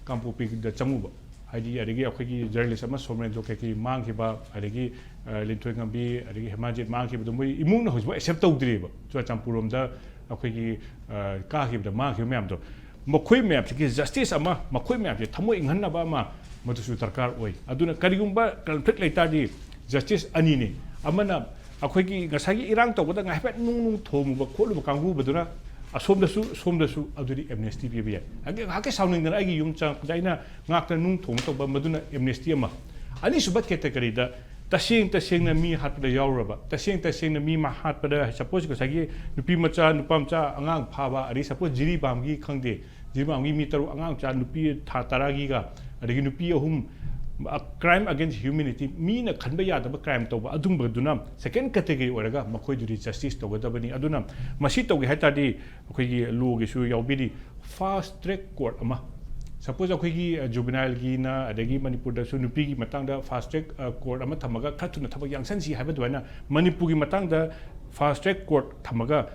ꯀꯥꯡꯄꯣꯛꯄꯤꯗ ꯆꯪꯉꯨꯕ꯫ ꯍꯥꯏꯗꯤ ꯑꯗꯒꯤ ꯑꯩꯈꯣꯏꯒꯤ ꯖꯔꯅꯦꯂꯤꯁ ꯑꯃ ꯁꯣꯃꯦꯟꯗ꯭ꯔꯣ ꯀꯩꯀꯩ ꯃꯥꯡꯈꯤꯕ, ꯑꯗꯒꯤ, ꯑ, ꯂꯤꯟꯊꯣꯏ ꯉꯝꯕꯤ, ꯑꯗꯒꯤ ꯍꯦꯃꯥꯖꯤꯠ ꯃꯥꯡꯈꯤꯕꯗꯣ ꯃꯣꯏ ꯏꯃꯨꯡꯅ ꯍꯧꯖꯤꯛꯐꯥꯎ ꯑꯦꯛꯁꯦꯞ ꯇꯧꯗ꯭ꯔꯤꯕ꯫ ꯆꯨꯔꯥꯆꯥꯟꯄꯨꯔ ꯔꯣꯝꯗ ꯑꯩꯈꯣꯏꯒꯤ, ꯑ, ꯀꯥꯈꯤꯕꯗ ꯃꯥꯡꯈꯤꯕ ꯃꯌꯥꯝꯗꯣ, ꯃꯈꯣꯏ ꯃꯌꯥꯝꯁꯤꯒꯤ ꯖꯁꯇꯤꯁ ꯑꯃ, ꯃꯈꯣꯏ ꯃꯌꯥꯝꯁꯦ ꯊꯃꯣꯏ ꯏꯪꯍꯟꯅꯕ ꯑꯃ ꯃꯗꯨꯁꯨ ꯗꯔꯀꯥꯔ ꯑꯣꯏ꯫ ꯑꯗꯨꯅ ꯀꯔꯤꯒꯨꯝꯕ ꯀꯟꯐ꯭ꯂꯤꯛ ꯂꯩꯇꯥꯔꯗꯤ ꯖꯁꯇꯤꯁ ꯑꯅꯤꯅꯤ꯫ ꯑꯃꯅ ꯑꯩꯈꯣꯏꯒꯤ ꯉꯁꯥꯏꯒꯤ ꯏꯔꯥꯡ ꯇꯧꯕꯗ ꯉꯥꯏꯐꯦꯠ ꯅꯨꯡ ꯅꯨꯡ ꯊꯣꯝꯃꯨꯕ ꯈꯣꯠꯂꯨꯕ ꯀꯥꯡꯕꯨꯕꯗꯨꯅ ꯑꯁꯣꯝꯗꯁꯨ ꯁꯣꯝꯗꯁꯨ ꯑꯗꯨꯗꯤ ꯑꯦꯝꯅꯦꯁꯇꯤ ꯄꯤꯕ ꯌꯥꯏ꯫ ꯉꯥꯏꯍꯥꯛꯀꯤ ꯁꯥꯎꯅꯤꯡꯗꯅ ꯑꯩꯒꯤ ꯌꯨꯝ ꯆꯪꯉꯛꯄꯗ ꯑꯩꯅ ꯉꯥꯛꯇ ꯅꯨꯡ ꯊꯣꯡ ꯇꯧꯕ, ꯃꯗꯨꯅ ꯑꯦꯝꯅꯦꯁꯇꯤ ꯑꯃ꯫ ꯑꯅꯤꯁꯨꯕ ꯀꯦꯇꯦꯒꯔꯤꯗ ꯇꯁꯦꯡ ꯇꯁꯦꯡꯅ ꯃꯤ ꯍꯥꯠꯄꯗ ꯌꯥꯎꯔꯨꯔꯕ, ꯇꯁꯦꯡ ꯇꯁꯦꯡꯅ ꯃꯤ ꯃ-, ꯍꯥꯠꯄꯗ, ꯁꯄꯣꯁ ꯉꯁꯥꯏꯒꯤ ꯅꯨꯄꯤ ꯃꯆꯥ, ꯅꯨꯄꯥ ꯃꯆꯥ, ꯑꯉꯥꯡ ꯐꯥꯕ, ꯑꯗꯩ ꯁꯄꯣꯁ ꯖꯤꯔꯤꯕꯥꯝꯒꯤ ꯈꯪꯗꯦ, ꯖꯤꯔꯤꯕꯥꯝꯒꯤ ꯃꯤ ꯇꯔꯨꯛ, ꯑꯉꯥꯡ ꯃꯆꯥ ꯅꯨꯄꯤ ꯊꯥ ꯇꯔꯥꯒꯤꯒ, ꯑꯗꯒꯤ ꯅꯨꯄꯤ ꯑꯍꯨꯝ, crime against humanity, ꯃꯤꯅ ꯈꯟꯕ ꯌꯥꯗꯕ ꯀ꯭ꯔꯥꯏꯝ ꯇꯧꯕ, ꯑꯗꯨꯝꯕꯗꯨꯅ ꯁꯦꯀꯦꯟ ꯀꯦꯇꯦꯒꯣꯔꯤ ꯑꯣꯏꯔꯒ ꯃꯈꯣꯏꯗꯨꯗꯤ ꯖꯁꯇꯤꯁ ꯇꯧꯒꯗꯕꯅꯤ꯫ ꯑꯗꯨꯅ ꯃꯁꯤ ꯇꯧꯒꯦ ꯍꯥꯏ ꯇꯥꯔꯗꯤ ꯑꯩꯈꯣꯏꯒꯤ ꯂꯣꯒꯤꯁꯨ ꯌꯥꯎꯕꯤꯔꯤ, ꯐꯥꯁ ꯇ꯭ꯔꯦꯛ ꯀꯣꯔꯠ ꯑꯃ꯫ ꯁꯄꯣꯁ ꯑꯩꯈꯣꯏꯒꯤ, ꯑ, ꯖꯨꯕꯤꯅꯥꯏꯜꯒꯤꯅ, ꯑꯗꯒꯤ ꯃꯅꯤꯄꯨꯔꯗꯁꯨ ꯅꯨꯄꯤꯒꯤ ꯃꯇꯥꯡꯗ ꯐꯥꯁ ꯇ꯭ꯔꯦꯛ, ꯑ, ꯀꯣꯔꯠ ꯑꯃ ꯊꯝꯃꯒ ꯈꯔ ꯊꯨꯅ ꯊꯕꯛ ꯌꯥꯡꯁꯟꯁꯤ ꯍꯥꯏꯕ ꯑꯗꯨꯃꯥꯏꯅ ꯃꯅꯤꯄꯨꯔꯒꯤ ꯃꯇꯥꯡꯗ ꯐꯥꯁ ꯇ꯭ꯔꯦꯛ ꯀꯣꯔꯠ ꯊꯝꯃꯒ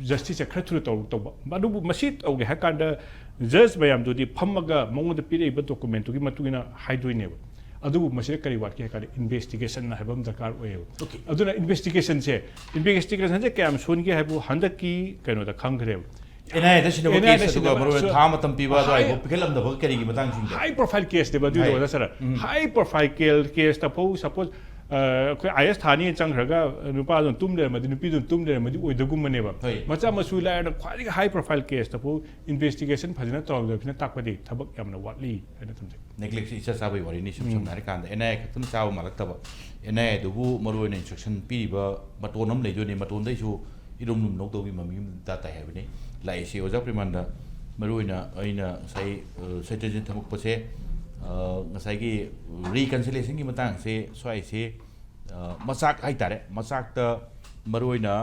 ꯖꯁꯇꯤꯁꯁꯦ ꯈꯔ ꯊꯨꯅ ꯇꯧ-, ꯇꯧꯕ꯫ ꯑꯗꯨꯕꯨ ꯃꯁꯤ ꯇꯧꯒꯦ ꯍꯥꯏ ꯀꯥꯟꯗ ꯖꯖ ꯃꯌꯥꯝꯗꯨꯗꯤ ꯐꯝꯃꯒ ꯃꯉꯣꯟꯗ ꯄꯤꯔꯛꯏꯕ ꯗꯣꯀꯨꯃꯦꯟꯇꯨꯒꯤ ꯃꯇꯨꯡ ꯏꯟꯅ ꯍꯥꯏꯗꯣꯏꯅꯦꯕ꯫ ꯑꯗꯨꯕꯨ ꯃꯁꯤꯗ ꯀꯔꯤ ꯋꯥꯠꯀꯦ ꯍꯥꯏ ꯀꯥꯟꯗ ꯏꯟꯚꯦꯁꯇꯤꯒꯦꯁꯟ ꯍꯥꯏꯕ ꯑꯃ ꯗꯔꯀꯥꯔ ꯑꯣꯏꯌꯦꯕ꯫ Okay. ꯑꯗꯨꯅ ꯏꯟꯚꯦꯁꯇꯤꯒꯦꯁꯟꯁꯦ, ꯏꯟꯚꯦꯁꯇꯤꯒꯦꯁꯟꯁꯦ ꯀꯌꯥꯝ ꯁꯣꯟꯒꯦ ꯍꯥꯏꯕꯨ ꯍꯟꯗꯛꯀꯤ ꯀꯩꯅꯣꯗ ꯈꯪꯈ꯭ꯔꯦꯕ꯫ ꯑꯦꯟ ꯑꯥꯏ ꯑꯦꯗ ꯁꯤꯟꯅꯕ ꯑꯦꯟ ꯑꯥꯏ ꯑꯦꯗ ꯀꯦꯁ ꯑꯗꯨꯒ ꯁꯤꯟꯅꯕ ꯃꯔꯨ ꯑꯣꯏꯅ ꯁꯨ- ꯊꯥ ꯃꯇꯝ ꯄꯤꯕ ꯑꯗꯨꯋꯥꯏ ꯍꯥꯏ- ꯐꯥꯎ ꯄꯤꯈꯠꯂꯝꯗꯕ ꯀꯔꯤꯒꯤ ꯃꯇꯥꯡꯁꯤꯡꯗꯣ? ꯍꯥꯏ ꯄ꯭ꯔꯣꯐꯥꯏꯜ ꯀꯦꯁꯅꯦꯕ ꯑꯗꯨꯏꯗꯣ ꯍꯥꯏ꯫ ꯑꯣꯖꯥ ꯁꯥꯔ꯫ ꯎꯝ꯫ ꯍꯥꯏ ꯄ꯭ꯔꯣꯐꯥꯏꯜ ꯀꯦꯜ ꯀꯦꯁꯇ ꯐꯥꯎ ꯁꯄꯣꯁ ꯑꯩꯈꯣꯏ ꯑꯥꯏ ꯑꯦꯁ ꯊꯥꯅꯤ ꯆꯪꯈ꯭ꯔꯒ ꯅꯨꯄꯥꯗꯨꯅ ꯇꯨꯝ ꯂꯩꯔꯝꯃꯗꯤ, ꯅꯨꯄꯤꯗꯨꯅ ꯇꯨꯝ ꯂꯩꯔꯝꯃꯗꯤ ꯑꯣꯏꯗꯒꯨꯝꯕꯅꯦꯕ꯫ ꯍꯣꯏ꯫ ꯃꯆꯥ ꯃꯁꯨ ꯂꯥꯏꯔꯅ ꯈ꯭ꯋꯥꯏꯗꯒꯤ ꯍꯥꯏ ꯄ꯭ꯔꯣꯐꯥꯏꯜ ꯀꯦꯁꯇ ꯐꯥꯎ ꯏꯟꯚꯦꯁꯇꯤꯒꯦꯁꯟ ꯐꯖꯅ ꯇꯧꯔꯝꯗꯕꯁꯤꯅ ꯇꯥꯛꯄꯗꯤ ꯊꯕꯛ ꯌꯥꯝꯅ ꯋꯥꯠꯂꯤ ꯍꯥꯏꯅ ꯊꯝꯖꯩ꯫ ꯅꯦꯒ꯭ꯂꯦꯛꯁꯦ ꯏꯆꯥ ꯆꯥꯕꯒꯤ ꯋꯥꯔꯤꯅꯤ꯫ ꯁꯝ ꯎꯝ꯫ ꯁꯝꯅ ꯍꯥꯏꯔꯀꯥꯟꯗ ꯑꯦꯟ ꯑꯥꯏ ꯑꯦ ꯈꯛꯇꯅ ꯆꯥꯕ ꯃꯥꯜꯂꯛꯇꯕ, ꯑꯦꯟ ꯑꯥꯏ ꯑꯦꯗꯨꯕꯨ ꯃꯔꯨꯑꯣꯏꯅ ꯏꯟꯁꯇ꯭ꯔꯛꯁꯟ ꯄꯤꯔꯤꯕ ꯃꯇꯣꯟ ꯑꯃ ꯂꯩꯗꯣꯏꯅꯤ, ꯃꯇꯣꯟꯗꯩꯁꯨ ꯏꯔꯨꯝ ꯂꯨꯝ ꯂꯧꯗꯧꯒꯤ ꯃꯃꯤ ꯑꯃ ꯇꯥ ꯇꯥꯏ ꯍꯥꯏꯕꯅꯤ꯫ ꯂꯥꯛꯏꯁꯤ ꯑꯣꯖꯥ ꯄ꯭ꯔꯤꯃꯥꯟꯗ ꯃꯔꯨꯑꯣꯏꯅ ꯑꯩꯅ ꯉꯁꯥꯏ, ꯑ, ꯁꯇ꯭ꯔꯖꯤꯠ ꯊꯝꯃꯛꯄꯁꯦ, ꯑ, ꯉꯁꯥꯏꯒꯤ ꯔꯤꯀꯟꯁꯤꯂꯦꯁꯟꯒꯤ ꯃꯇꯥꯡꯁꯦ ꯁ꯭ꯋꯥꯏꯁꯦ, ꯑ, ꯃꯆꯥꯛ ꯍꯥꯏꯇꯥꯔꯦ, ꯃꯆꯥꯛꯇ ꯃꯔꯨꯑꯣꯏꯅ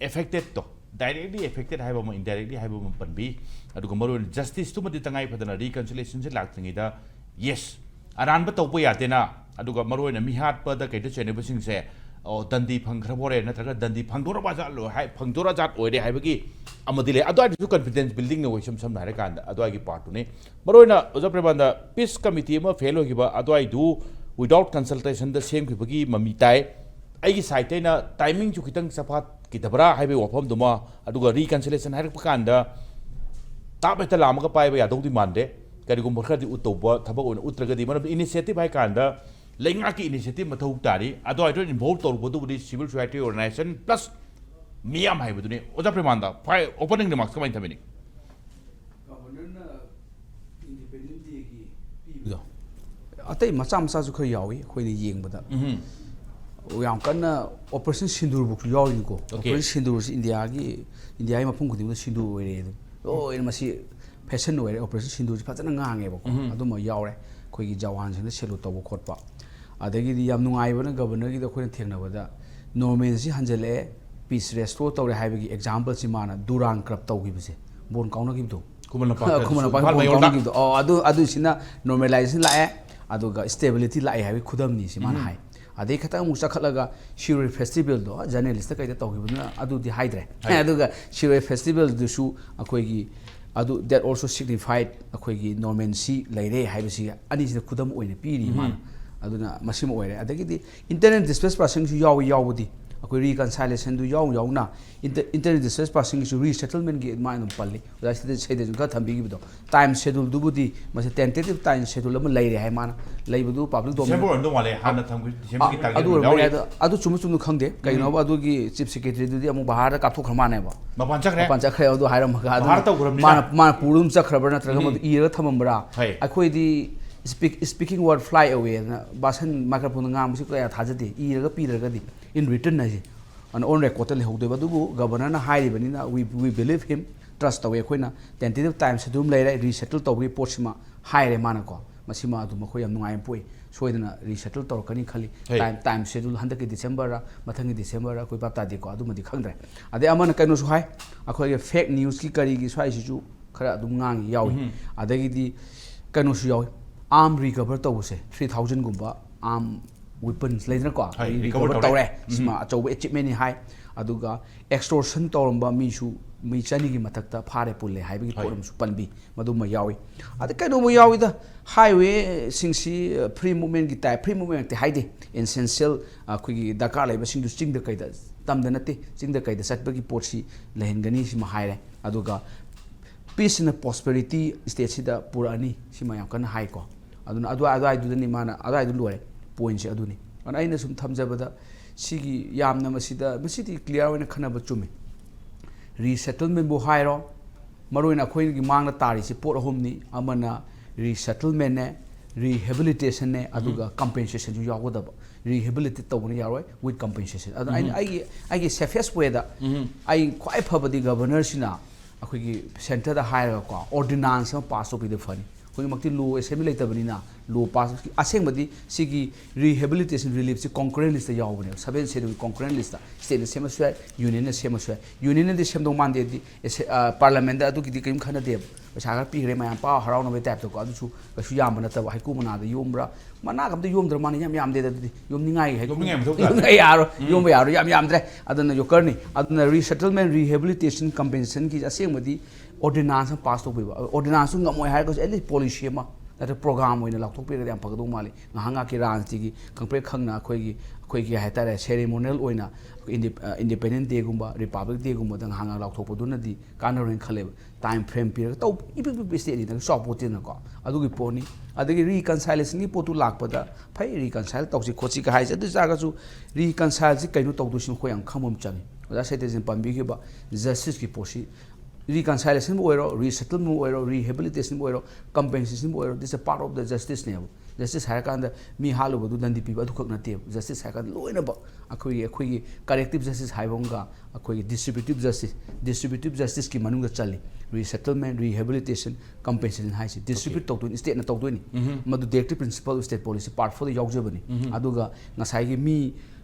ꯑꯦꯐꯦꯛꯇꯦꯠꯇꯣ, ꯗꯥꯏꯔꯦꯛꯂꯤ ꯑꯦꯐꯦꯛꯇꯦꯠ ꯍꯥꯏꯕ ꯑꯃ, ꯏꯟꯗꯥꯏꯔꯦꯛꯂꯤ ꯍꯥꯏꯕ ꯑꯃ ꯄꯟꯕꯤ꯫ ꯑꯗꯨꯒ ꯃꯔꯨꯑꯣꯏꯅ ꯖꯁꯇꯤꯁꯇꯨꯃꯗꯤ ꯇꯉꯥꯏ ꯐꯗꯅ ꯔꯤꯀꯟꯁꯤꯂꯦꯁꯟꯁꯦ ꯂꯥꯛꯇ꯭ꯔꯤꯉꯩꯗ, ꯌꯦꯁ, ꯑꯔꯥꯟꯕ ꯇꯧꯕ ꯌꯥꯗꯦꯅ, ꯑꯗꯨꯒ ꯃꯔꯨꯑꯣꯏꯅ ꯃꯤꯍꯥꯠꯄꯗ ꯀꯩꯗ ꯆꯩꯅꯕꯁꯤꯡꯁꯦ, ꯑꯣ, ꯗꯟꯗꯤ ꯐꯪꯈ꯭ꯔꯕ ꯑꯣꯏꯔꯦ, ꯅꯠꯇ꯭ꯔꯒ ꯗꯟꯗꯤ ꯐꯪꯗꯣꯔꯕ ꯖꯥꯠ ꯂꯣꯏ ꯍꯥꯏ, ꯐꯪꯗꯣꯔ ꯖꯥꯠ ꯑꯣꯏꯔꯦ ꯍꯥꯏꯕꯒꯤ ꯑꯃꯗꯤ ꯂꯩ꯫ ꯑꯗꯨꯋꯥꯏꯗꯁꯨ ꯀꯟꯐꯤꯗꯦꯟꯁ ꯕꯤꯜꯗꯤꯡꯅ ꯑꯣꯏ, ꯏꯁꯝ ꯁꯝꯅ ꯍꯥꯏꯔꯀꯥꯟꯗ ꯑꯗꯨꯋꯥꯏꯒꯤ ꯄꯥꯔꯠꯇꯨꯅꯤ꯫ ꯃꯔꯨꯑꯣꯏꯅ ꯑꯣꯖꯥ ꯄ꯭ꯔꯦꯃꯥꯅꯟꯗ, ꯄꯤꯁ ꯀꯃꯤꯇꯤ ꯑꯃ ꯐꯦꯜ ꯑꯣꯏꯈꯤꯕ ꯑꯗꯨꯋꯥꯏꯗꯨ ꯋꯤꯗꯥꯎꯠ ꯀꯟꯁꯜꯇꯦꯁꯟꯗ ꯁꯦꯝꯈꯤꯕꯒꯤ ꯃꯃꯤ ꯇꯥꯏ꯫ ꯑꯩꯒꯤ ꯁꯥꯏꯠꯇ ꯑꯩꯅ ꯇꯥꯏꯃꯤꯡꯁꯨ ꯈꯤꯇꯪ ꯆꯐꯥꯠꯈꯤꯗꯕ꯭ꯔꯥ ꯍꯥꯏꯕꯒꯤ ꯋꯥꯐꯝꯗꯨꯃ, ꯑꯗꯨꯒ ꯔꯤꯀꯟꯁꯤꯂꯦꯁꯟ ꯍꯥꯏꯔꯛꯄ ꯀꯥꯟꯗ ꯇꯥꯞ ꯍꯦꯛꯇ ꯂꯥꯝꯃꯒ ꯄꯥꯏꯕ ꯌꯥꯗꯧꯗꯤ ꯃꯥꯟꯗꯦ꯫ ꯀꯔꯤꯒꯨꯝꯕ ꯈꯔꯗꯤ ꯎꯠ ꯇꯧꯕ ꯊꯕꯛ ꯑꯣꯏꯅ ꯎꯠꯇ꯭ꯔꯒꯗꯤ, ꯃꯔꯝꯗꯤ ꯏꯅꯤꯁꯤꯌꯦꯇꯤꯚ ꯍꯥꯏ ꯀꯥꯟꯗ ꯂꯩꯉꯥꯛꯀꯤ ꯏꯅꯤꯁꯤꯌꯦꯇꯤꯚ ꯃꯊꯧ ꯇꯥꯔꯤ꯫ ꯑꯗꯨꯋꯥꯏꯗ ꯏꯟꯚꯣꯜꯕ ꯇꯧꯔꯨꯕꯗꯨꯕꯨꯗꯤ ꯁꯤꯚꯤꯜ ꯁꯣꯁꯥꯏꯇꯤ ꯑꯣꯔꯒꯅꯥꯏꯖꯦꯁꯟ ꯄ꯭ꯂꯁ ꯃꯤꯌꯥꯝ ꯍꯥꯏꯕꯗꯨꯅꯤ꯫ ꯑꯣꯖꯥ ꯄ꯭ꯔꯦꯃꯥꯟꯗ, final opening remarks ꯀꯃꯥꯏꯅ ꯊꯝꯕꯤꯅꯤ? ꯑꯗꯣ ꯑꯇꯩ ꯃꯆꯥ ꯃꯆꯥꯁꯨ ꯈꯔ ꯌꯥꯎꯏ ꯑꯩꯈꯣꯏꯅ ꯌꯦꯡꯕꯗ꯫ ꯌꯥꯝ ꯀꯟꯅ ꯑꯣꯄꯔꯦꯁꯟ ꯁꯤꯟꯗꯨꯔꯐꯥꯎꯁꯨ ꯌꯥꯎꯔꯤꯅꯤꯀꯣ꯫ ꯑꯣꯄꯔꯦꯁꯟ ꯁꯤꯟꯗꯨꯔꯁꯤ ꯏꯟꯗꯤꯌꯥꯒꯤ, ꯏꯟꯗꯤꯌꯥꯒꯤ ꯃꯐꯝ ꯈꯨꯗꯤꯡꯃꯛꯇ ꯁꯤꯟꯗꯨꯔ ꯑꯣꯏꯔꯦ ꯑꯗꯨꯝ꯫ ꯂꯣꯏꯅ ꯃꯁꯤ ꯐꯦꯁꯟ ꯑꯣꯏꯔꯦ꯫ ꯑꯣꯄꯔꯦꯁꯟ ꯁꯤꯟꯗꯨꯔꯁꯤ ꯐꯖꯅ ꯉꯥꯡꯉꯦꯕꯀꯣ꯫ ꯑꯗꯨꯃ ꯌꯥꯎꯔꯦ꯫ ꯑꯩꯈꯣꯏꯒꯤ ꯖꯋꯥꯟꯁꯤꯡꯅ ꯁꯦꯂꯨꯠ ꯇꯧꯕ ꯈꯣꯠꯄ꯫ ꯑꯗꯒꯤꯗꯤ ꯌꯥꯝ ꯅꯨꯡꯉꯥꯏꯕꯅ ꯒꯕꯔꯅꯔꯒꯤꯗ ꯑꯩꯈꯣꯏꯅ ꯊꯦꯡꯅꯕꯗ normalcy ꯍꯟꯖꯜꯂꯛꯑꯦ, peace restore ꯇꯧꯔꯦ ꯍꯥꯏꯕꯒꯤ exampleꯁꯤ ꯃꯥꯅ ꯗꯨꯔꯥꯟ ꯀ꯭ꯂꯕ ꯇꯧꯈꯤꯕꯁꯦ, ꯕꯣꯟ ꯀꯥꯎꯅꯈꯤꯕꯗꯣ꯫ ꯈꯨꯃꯟ ꯂꯝꯄꯥꯛꯇ ꯈꯨꯃꯟ ꯂꯝꯄꯥꯛꯀꯤ ꯏꯝꯐꯥꯜ ꯕꯣꯟ ꯃꯌꯣꯜꯗ꯫ ꯀꯥꯎꯅꯈꯤꯕꯗꯣ꯫ ꯑꯣ, ꯑꯗꯨ, ꯑꯗꯨꯁꯤꯅ normalization ꯂꯥꯛꯑꯦ, ꯑꯗꯨꯒ stability ꯂꯥꯛꯑꯦ ꯍꯥꯏꯕꯒꯤ ꯈꯨꯗꯝꯅꯤ ꯁꯤ ꯃꯥꯅ ꯍꯥꯏ꯫ ꯑꯗꯩ ꯈꯤꯇꯪ ꯑꯃꯨꯛ ꯆꯈꯠꯂꯒ ꯁꯤꯔꯣꯏ ꯐꯦꯁꯇꯤꯚꯦꯜꯗꯣ, ꯖꯔꯅꯦꯂꯤꯁꯇ ꯀꯩꯗ ꯇꯧꯈꯤꯕꯗꯨꯅ ꯑꯗꯨꯗꯤ ꯍꯥꯏꯗ꯭ꯔꯦ꯫ ꯑꯗꯨꯒ ꯁꯤꯔꯣꯏ ꯐꯦꯁꯇꯤꯚꯦꯜꯗꯨꯁꯨ ꯑꯩꯈꯣꯏꯒꯤ ꯑꯗꯨ, that also signified ꯑꯩꯈꯣꯏꯒꯤ normalcy ꯂꯩꯔꯦ ꯍꯥꯏꯕꯁꯤ ꯑꯅꯤꯁꯤꯅ ꯈꯨꯗꯝ ꯑꯣꯏꯅ ꯄꯤꯔꯤ ꯃꯥꯅ꯫ ꯑꯗꯨꯅ ꯃꯁꯤꯃ ꯑꯣꯏꯔꯦ꯫ ꯑꯗꯒꯤꯗꯤ internally displaced personꯁꯨ ꯌꯥꯎꯏ, ꯌꯥꯎꯕꯗꯤ ꯑꯩꯈꯣꯏ reconciliationꯗꯨ ꯌꯥꯎ ꯌꯥꯎꯅ inter-, internally displaced personꯒꯤꯁꯨ resettlementꯀꯤ ꯃꯥ ꯑꯗꯨꯝ ꯄꯜꯂꯤ꯫ ꯑꯣꯖꯥ ꯁꯤꯗ ꯁꯩꯗꯁꯨ ꯈꯔ ꯊꯝꯕꯤꯈꯤꯕꯗꯣ, time scheduleꯗꯨꯕꯨꯗꯤ ꯃꯁꯤ tentative time schedule ꯑꯃ ꯂꯩꯔꯦ ꯍꯥꯏ ꯃꯥꯅ꯫ ꯂꯩꯕꯗꯨ public domain, December ꯑꯣꯏꯔꯝꯗꯧ ꯃꯥꯜꯂꯦ, ꯍꯥꯟꯅ ꯊꯝꯈ꯭ꯔꯤ꯫ Decemberꯒꯤ target ꯑꯗꯨ ꯑꯗꯨꯝ ꯑꯣꯏꯔꯝꯕ ꯌꯥꯎꯔꯤ꯫ ꯌꯥꯏ꯫ ꯑꯗꯣ ꯑꯗꯨ ꯆꯨꯝꯕ ꯆꯨꯝꯗ ꯈꯪꯗꯦ꯫ ꯀꯩꯒꯤꯅꯣꯕ ꯑꯗꯨꯒꯤ chief secretaryꯗꯨꯗꯤ ꯑꯃꯨꯛ ꯕꯍꯥꯔꯗ ꯀꯥꯞꯊꯣꯛꯈ꯭ꯔ ꯃꯥꯅꯦꯕ꯫ ꯃꯄꯥꯟ ꯆꯠꯈ꯭ꯔꯦ꯫ ꯃꯄꯥꯟ ꯆꯠꯈ꯭ꯔꯦ ꯑꯗꯨ ꯍꯥꯏꯔꯝꯃꯒ ꯑꯗꯨꯅ ꯕꯍꯥꯔ ꯇꯧꯈ꯭ꯔꯕꯅꯤꯅ꯫ ꯃꯥꯅ, ꯃꯥꯅ ꯄꯨꯔ ꯑꯗꯨꯝ ꯆꯠꯈ꯭ꯔꯕ꯭ꯔꯥ ꯅꯠꯇ꯭ꯔꯒ ꯃꯗꯨ ꯏꯔꯒ ꯊꯝꯃꯝꯕ꯭ꯔꯥ? ꯍꯣꯏ꯫ ꯑꯩꯈꯣꯏꯗꯤ speak, speaking word fly awayꯅ ꯚꯥꯁꯟ microphoneꯗ ꯉꯥꯡꯕꯁꯤ ꯀꯌꯥ ꯊꯥꯖꯗꯦ꯫ ꯏꯔꯒ ꯄꯤꯔꯒꯗꯤ, in writtenꯅ ꯍꯥꯏꯁꯦ on recordꯇ ꯂꯩꯍꯧꯗꯣꯏꯕ꯫ ꯑꯗꯨꯕꯨ ꯒꯕꯔꯅꯔꯅ ꯍꯥꯏꯔꯤꯕꯅꯤꯅ we, we believe him, trust ꯇꯧꯋꯦ ꯑꯩꯈꯣꯏꯅ꯫ Tentative time schedule ꯂꯩꯔꯦ, resettle ꯇꯧꯕꯒꯤ ꯄꯣꯠꯁꯤꯃ ꯍꯥꯏꯔꯦ ꯃꯥꯅꯀꯣ꯫ ꯃꯁꯤꯃ ꯑꯗꯨꯝ ꯑꯩꯈꯣꯏ ꯌꯥꯝ ꯅꯨꯡꯉꯥꯏꯕ ꯄꯣꯛꯏ꯫ ꯁꯣꯏꯗꯅ resettle ꯇꯧꯔꯛꯀꯅꯤ ꯈꯜꯂꯤ꯫ ꯍꯣꯏ꯫ Time, time schedule ꯍꯟꯗꯛꯀꯤ Decemberꯔ ꯃꯊꯪꯒꯤ Decemberꯔ ꯑꯩꯈꯣꯏ ꯚꯥꯞ ꯇꯥꯗꯦꯀꯣ, ꯑꯗꯨꯃꯗꯤ ꯈꯪꯗ꯭ꯔꯦ꯫ ꯑꯗꯩ ꯑꯃꯅ ꯀꯩꯅꯣꯁꯨ ꯍꯥꯏ, ꯑꯩꯈꯣꯏꯒꯤ fake newsꯀꯤ ꯀꯔꯤꯒꯤ ꯁ꯭ꯋꯥꯏꯁꯤꯁꯨ ꯈꯔ ꯑꯗꯨꯝ ꯉꯥꯡꯉꯤ ꯌꯥꯎꯏ꯫ ꯑꯗꯒꯤꯗꯤ ꯀꯩꯅꯣꯁꯨ ꯌꯥꯎꯏ, arm recover ꯇꯧꯕꯁꯦ three thousandꯒꯨꯝꯕ arm weapons ꯂꯩꯗꯅꯀꯣ, ꯍꯣꯏ, recover recover ꯇꯧꯔꯦ꯫ ꯇꯧꯔꯦ꯫ ꯁꯤꯃ ꯑꯆꯧꯕ achievementꯅꯤ ꯍꯥꯏ꯫ ꯑꯗꯨꯒ extortion ꯇꯧꯔꯝꯕ ꯃꯤꯁꯨ ꯃꯤ ꯆꯅꯤꯒꯤ ꯃꯊꯛꯇ ꯐꯥꯔꯦ ꯄꯨꯜꯂꯦ ꯍꯥꯏꯕꯒꯤ ꯍꯣꯏ꯫ ꯄꯣꯠ ꯑꯃꯁꯨ ꯄꯟꯕꯤ, ꯃꯗꯨꯃ ꯌꯥꯎꯏ꯫ ꯑꯗ ꯀꯩꯅꯣꯃ ꯌꯥꯎꯏꯗ, highwayꯁꯤꯡꯁꯤ free movementꯀꯤ type, free movementꯃꯛꯇꯤ ꯍꯥꯏꯗꯦ, essential ꯑꯩꯈꯣꯏꯒꯤ ꯗꯔꯀꯥꯔ ꯂꯩꯕꯁꯤꯡꯗꯨ ꯆꯤꯡꯗ ꯀꯩꯗ, ꯇꯝꯗ ꯅꯠꯇꯦ, ꯆꯤꯡꯗ ꯀꯩꯗ ꯆꯠꯄꯒꯤ ꯄꯣꯠꯁꯤ ꯂꯩꯍꯟꯒꯅꯤ ꯁꯤꯃ ꯍꯥꯏꯔꯦ꯫ ꯑꯗꯨꯒ peace and prosperity stateꯁꯤꯗ ꯄꯨꯔꯛꯑꯅꯤ ꯁꯤꯃ ꯌꯥꯝ ꯀꯟꯅ ꯍꯥꯏꯀꯣ꯫ ꯑꯗꯨꯅ ꯑꯗꯨꯋꯥꯏ, ꯑꯗꯨꯋꯥꯏꯗꯨꯗꯅꯤ ꯃꯥꯅ, ꯑꯗꯨꯋꯥꯏꯗꯨ ꯂꯣꯏꯔꯦ pointꯁꯦ ꯑꯗꯨꯅꯤ꯫ ꯑꯗꯨꯅ ꯑꯩꯅ ꯁꯨꯝ ꯊꯝꯖꯕꯗ ꯁꯤꯒꯤ ꯌꯥꯝꯅ ꯃꯁꯤꯗ, ꯃꯁꯤꯗꯤ clear ꯑꯣꯏꯅ ꯈꯟꯅꯕ ꯆꯨꯝꯃꯤ꯫ Resettlement ꯕꯨ ꯍꯥꯏꯔꯣ, ꯃꯔꯨꯑꯣꯏꯅ ꯑꯩꯈꯣꯏꯒꯤ ꯃꯥꯡꯗ ꯇꯥꯔꯤꯁꯤ ꯄꯣꯠ ꯑꯍꯨꯝꯅꯤ꯫ ꯑꯃꯅ resettlement ꯅꯦ, rehabilitation ꯅꯦ, ꯑꯗꯨꯒ compensation ꯁꯨ ꯌꯥꯎꯒꯗꯕ꯫ Rehabilitate ꯇꯧꯕꯅ ꯌꯥꯔꯣꯏ, with compensation꯫ ꯑꯗꯨꯅ ꯑꯩꯅ, ꯑꯩꯒꯤ, ꯑꯩꯒꯤ safest way ꯗ, ꯑꯩ ꯈ꯭ꯋꯥꯏ ꯐꯕꯗꯤ Governor ꯁꯤꯅ ꯑꯩꯈꯣꯏꯒꯤ centre ꯗ ꯍꯥꯏꯔꯒꯀꯣ, ordinance ꯑꯃ pass ꯇꯧꯕꯤꯗ ꯐꯅꯤ꯫ ꯍꯧꯖꯤꯛꯃꯛꯇꯤ law assembly ꯂꯩꯇꯕꯅꯤꯅ, law pass, ꯑꯁꯦꯡꯕꯗꯤ ꯁꯤꯒꯤ rehabilitation relief ꯁꯤ concurrent list ꯇ ꯌꯥꯎꯕꯅꯦꯕ, seven schedule concurrent list ꯇ꯫ State ꯅ ꯁꯦꯝꯃꯁꯨ ꯌꯥꯏ, Union ꯅ ꯁꯦꯝꯃꯁꯨ ꯌꯥꯏ꯫ Union ꯅꯗꯤ ꯁꯦꯝꯗꯧ ꯃꯥꯟꯗꯦꯗꯤ, ꯑꯦꯁꯦ-, ꯑ, Parliament ꯗ ꯑꯗꯨꯒꯤꯗꯤ ꯀꯔꯤꯝ ꯈꯟꯅꯗꯦꯕ꯫ ꯄꯩꯁꯥ ꯈꯔ ꯄꯤꯈ꯭ꯔꯦ ꯃꯌꯥꯝ, ꯄꯥꯎ ꯍꯔꯥꯎꯅꯕꯩ type ꯇꯀꯣ, ꯑꯗꯨꯁꯨ ꯀꯩꯁꯨ ꯌꯥꯝꯕ ꯅꯠꯇꯕ, ꯍꯩꯀꯨ ꯃꯅꯥꯗ ꯌꯣꯝꯕ꯭ꯔꯥ, ꯃꯅꯥꯒ ꯑꯝꯇ ꯌꯣꯝꯗ꯭ꯔ ꯃꯥꯜꯂꯦ, ꯌꯥꯝ ꯌꯥꯝꯗꯦꯗ ꯑꯗꯨꯗꯤ, ꯌꯣꯝꯅꯤꯡꯉꯥꯏꯒꯤ ꯍꯩꯀꯨ-, ꯌꯣꯝꯅꯤꯡꯉꯥꯏ ꯃꯊꯧ ꯇꯥꯗꯦ꯫ ꯌꯣꯝꯅꯤꯡꯉꯥꯏ ꯌꯥꯔꯣꯏ, ꯌꯣꯝꯕ ꯌꯥꯔꯣꯏ, ꯌꯥꯝ ꯌꯥꯝꯗ꯭ꯔꯦ꯫ ꯑꯗꯨꯅ ꯌꯣꯀꯔꯅꯤ꯫ ꯑꯗꯨꯅ resettlement, rehabilitation, compensation ꯒꯤ ꯑꯁꯦꯡꯕꯗꯤ ordinance ꯑꯃ pass ꯇꯧꯕꯤꯕ꯫ Ordinance ꯁꯨ ꯉꯝꯃꯣꯏ ꯍꯥꯏꯔꯒꯁꯨ at least policy ꯑꯃ ꯅꯠꯇ꯭ꯔꯒ program ꯑꯣꯏꯅ ꯂꯥꯎꯊꯣꯛꯄꯤꯔꯒꯗꯤ ꯌꯥꯝ ꯐꯒꯗꯧ ꯃꯥꯜꯂꯤ꯫ ꯉꯥꯏꯍꯥꯛ ꯉꯥꯏꯍꯥꯛꯀꯤ ꯔꯥꯖꯅꯤꯇꯤꯒꯤ ꯈꯪꯄ꯭ꯔꯦꯛ ꯈꯪꯅ ꯑꯩꯈꯣꯏꯒꯤ, ꯑꯩꯈꯣꯏꯒꯤ ꯍꯥꯏꯇꯥꯔꯦ, ceremonial ꯑꯣꯏꯅ ꯏꯟꯗꯤ-, ꯑ, Independence Day ꯒꯨꯝꯕ, Republic Day ꯒꯨꯝꯕꯗ ꯉꯥꯏꯍꯥꯛ ꯉꯥꯏꯍꯥꯛ ꯂꯥꯎꯊꯣꯛꯄꯗꯨꯅꯗꯤ ꯀꯥꯟꯅꯔꯣꯏꯅ ꯈꯜꯂꯦꯕ꯫ Time frame ꯄꯤꯔꯒ ꯇꯧ, ꯏꯄꯤꯛ ꯄꯤꯛꯄ state ꯅꯤꯗꯅ, ꯆꯥꯎꯄꯣꯠꯇꯦꯗꯅꯀꯣ꯫ ꯑꯗꯨꯒꯤ ꯄꯣꯠꯅꯤ꯫ ꯑꯗꯒꯤ reconciliation ꯒꯤ ꯄꯣꯠꯇꯨ ꯂꯥꯛꯄꯗ, ꯐꯩ, reconcile ꯇꯧꯁꯤ ꯈꯣꯠꯁꯤꯒ ꯍꯥꯏꯁꯦ, ꯑꯗꯨ ꯑꯣꯏ ꯇꯥꯔꯒꯁꯨ reconcile ꯁꯤ ꯀꯩꯅꯣ ꯇꯧꯗꯣꯏꯁꯤꯅ ꯑꯩꯈꯣꯏ ꯌꯥꯝ ꯈꯪꯕ ꯑꯃ ꯆꯪꯉꯤ꯫ ꯑꯣꯖꯥ ꯁꯩꯇꯦꯟꯖꯟ ꯄꯟꯕꯤꯈꯤꯕ justice ꯀꯤ ꯄꯣꯠꯁꯤ, reconciliation ꯕꯨ ꯑꯣꯏꯔꯣ, resettlement ꯕꯨ ꯑꯣꯏꯔꯣ, rehabilitation ꯕꯨ ꯑꯣꯏꯔꯣ, compensation ꯕꯨ ꯑꯣꯏꯔꯣ, this is a part of the justice ꯅꯦꯕ꯫ Justice ꯍꯥꯏꯔꯀꯥꯟꯗ ꯃꯤ ꯍꯥꯠꯂꯨꯕꯗꯨ ꯗꯟꯗꯤ ꯄꯤꯕ ꯑꯗꯨꯈꯛ ꯅꯠꯇꯦꯕ꯫ Justice ꯍꯥꯏꯔꯀꯥꯟꯗ ꯂꯣꯏꯅꯃꯛ ꯑꯩꯈꯣꯏꯒꯤ, ꯑꯩꯈꯣꯏꯒꯤ corrective justice ꯍꯥꯏꯕ ꯑꯃꯒ ꯑꯩꯈꯣꯏꯒꯤ distributive justice, distributive justice ꯀꯤ ꯃꯅꯨꯡꯗ ꯆꯜꯂꯤ꯫ Resettlement, rehabilitation, compensation ꯍꯥꯏꯁꯤ distribute ꯇꯧꯗꯣꯏꯅꯤ, state ꯅ ꯇꯧꯗꯣꯏꯅꯤ꯫ ꯃꯗꯨ directive principle of state policy part four ꯗ ꯌꯥꯎꯖꯕꯅꯤ꯫ ꯑꯗꯨꯒ ꯉꯁꯥꯏꯒꯤ ꯃꯤ,